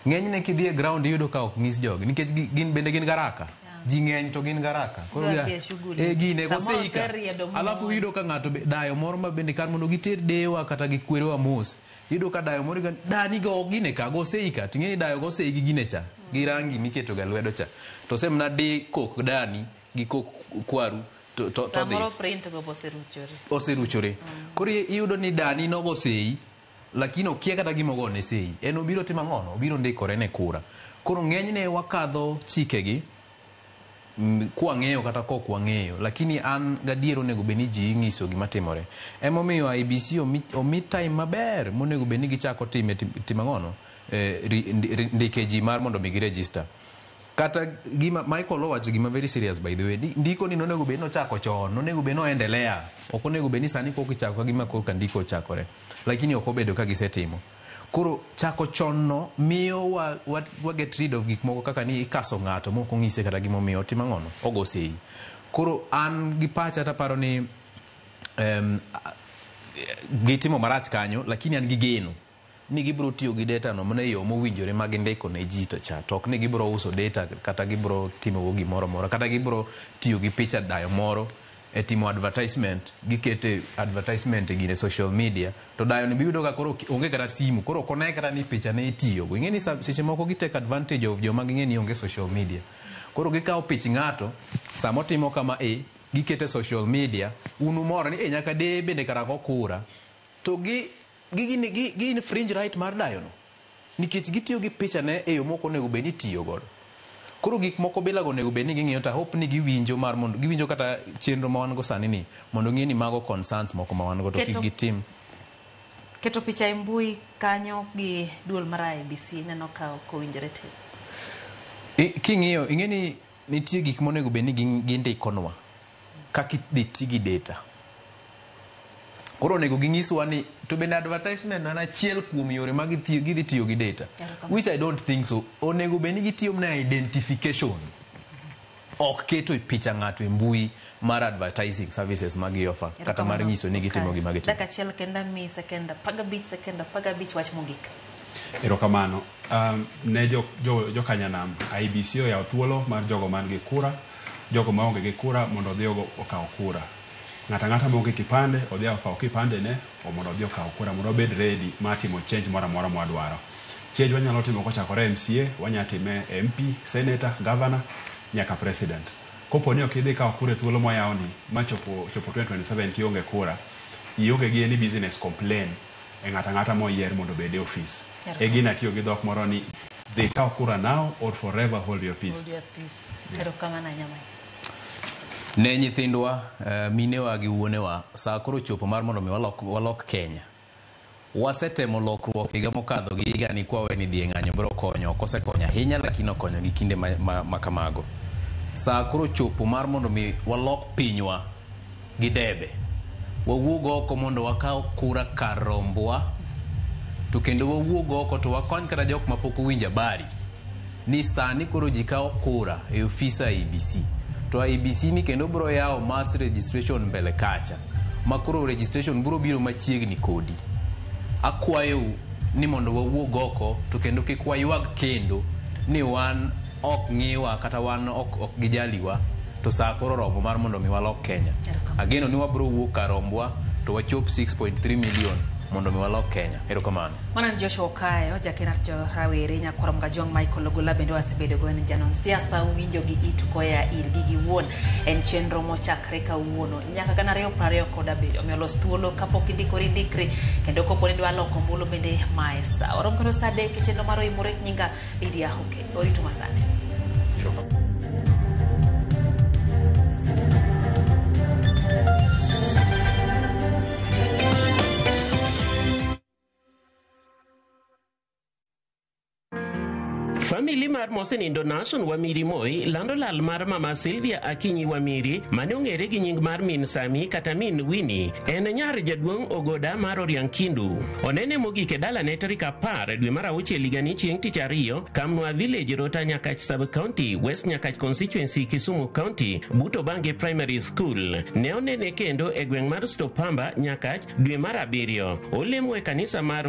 [SPEAKER 2] Ng'enyne kidhi e ground iyudo ka ok ng'is jogi nikech gin bende gin garaka. Ji ng'eny to gin garaka. Koro
[SPEAKER 1] Idwa dhi e shughuli.
[SPEAKER 2] Gine go
[SPEAKER 1] Samoro
[SPEAKER 2] sei ka.
[SPEAKER 1] oseriedo mo.
[SPEAKER 2] Alafu iyudo ka ng'ato be dayo moro ma bende kar mondo giter dewa kata gikwerewa mos. Iyudo ka dayo moro ga dani go gine ka go sei ka. Ting'e ni dayo go sei gi gine cha. Gi rangi miketo ga lwedo cha. To semna di kok dani gi kok kwaru to dhi.
[SPEAKER 1] Samoro print go oseruchore.
[SPEAKER 2] Oseruchore. Koro iyudo ni dani nogo sei, lakini okia kata gima ogone sei. En obiro timo ang'ono? Obiro ndikore ne kura. Koro ng'enyne wakadho chikegi kwang'eyo kata kok wang'eyo, lakini an gadier onego bed ni ji ing'iso gima timore. Emomiyo IEBC omi time maber monego bed ni gichako time timo ang'ono? Ndike ji mar mondo mi giregister. Kata gima Michael owacho gima very serious by the way, ndiko ni nonego bed nochako chon, nonego bed noendelea. Ok onego bed ni sani kok ichako ka gima korka ndiko ochakore. Lakini ok obedo ka gisetimo. Koro chako chon no miyo wa get rid of gik moko kaka ni ikaso ng'ato mok ong'ise kata gimomiyo otimo ang'ono, ogo sei. Koro an gi pacha taparo ni gitimo marach kanyo, lakini an gi geno ni gibiro tiyo gi data no mana e yo mowinjore ma gindiko ne ji to cha. To ok ni gibiro uso data kata gibiro timogo gimoro amora, kata gibiro tiyo gi picha dayo moro e timo advertisement, gikete advertisement e gine social media, to dayo ni biyudo ka koro onge kata simu, koro ok one kata ni picha ne itiyogo. Ing'e ni seche moko gi take advantage of joma ging'e ni onge social media. Koro gikawo pich ng'ato, sama otimo kama e, gikete social media, un umor ni nyaka de bende kara go kura, to gi infringe right mar dayo no. Nikech gitiyo gi picha ne e yo mok onego bed ni itiyo godo. Koro gik moko bila go onego bed ni ging'iyo, to hope ni giwinjo mar mondo giwinjo kata chenro ma wan go sani ni mondo ng'e ni mago concerns moko ma wan go to kik gitim.
[SPEAKER 1] Keto picha e mbui kanyo gi duol mar IEBC neno ka ok owinjore tim.
[SPEAKER 2] King'iyo ing'e ni nitie gik monego bed ni gindikonwa kaka idhi ti gi data. Koro onego ginyiswa ni to bende advertisement en achiel kuom yore ma gidhi tiyo gi data, which I don't think so. Onego bed ni gitiyo mana identification, ok keto picha ng'ato e mbui mar advertising services ma gi offer kata mar nyiso ni gitimo gima gitimo.
[SPEAKER 1] Dakika achiel kenda mi sekenda 15 sekenda 15 wach mogik.
[SPEAKER 29] Erokamano. Ne jokanyanam IEBC oyawo thuolo mar jogo man gi kura, jogo maonge gi kura mondo odhi okaw kura. Ng'ato ang'ata maonge kipande odhi okaw kipande ne mondo odhi okaw kura mondo obed ready mar timo change moro amora mwadwaro. Change wanyalo timo kochakore MCA, wanyalo time MP, Senator, Governor, nyaka President. Kopo ni ok idhi kawo kura e thuolo moyawni ma chopo 2027 tionge kura, ionge gi any business complain e ng'ato ang'ata moyier mondo obed e ofis. E gina tiyo gi dhok moro ni dhi kaw kura now or forever hold your peace.
[SPEAKER 1] Hold your peace. Erokamano ahinya Mike.
[SPEAKER 2] Ne nyithindwa, minewa gi wuonewa, saa koro ochopo mar mondo mi walok Kenya. Wasetemo lokruok higa mokadho gi higa ni kwawe ni dhi e ng'anyo biro konyo, ok osekonyo ahinya lakini okonyo gi kinde ma kamago. Saa koro ochopo mar mondo mi walok pinywa gi debe. Wawuog oko mondo wakaw kura kar rombwa, to kendo wawuog oko to wakony kata jok mapok owinjo habari ni sani koro ji kawo kura e ofis IEBC. To IEBC ni kendo biro yawo mass registration mbele kacha, ma koro registration biro biro machiegni kodi. Akwayou ni mondo wawuog oko to kendo kik waywag kendo ni wan ok ng'iwa kata wan ok gijaliwa, to saa koro oromo mar mondo mi walok Kenya. Ageno ni wabiro wuok kar rombwa to wachop 6.3 million mondo mi walok Kenya. Erokamano.
[SPEAKER 1] Mano en Joshua Okayo, jakenat jo rawere nyakwar Mgajwang' Michael Ogola bende wasebedo go en janon siasa winjo gi itu koya irgi giwuon. En chenro mochakre kawuono nyaka 2027. Omiyo los thuolo kapok indikori ndikri, kendo kopo ni idwa loko ombulu bende mae sa. Warom kendo sa 3 e chenro mar Oimore. Nyinga Lydia Oke. Orito masani.
[SPEAKER 3] Famili mar mosenindo Nason Wamiri Moi lando lal mar mama Sylvia Akinyi Wamiri mane ong'ere gi nying mar Min Sami kata Min Winnie. En nyar jaduong' Ogoda mar Oriang Kindu. Onene mogik e dalane tarik 10 dwe mar 6 higani chieng' tich ariyo, Kamnwa Village, Rota Nyakach Sub-County, West Nyakach Constituency, Kisumu County, Buto Bange Primary School. Ne onene kendo e gweng' mar Stopamba, Nyakach, dwe mar 7. Olemo e kanisa mar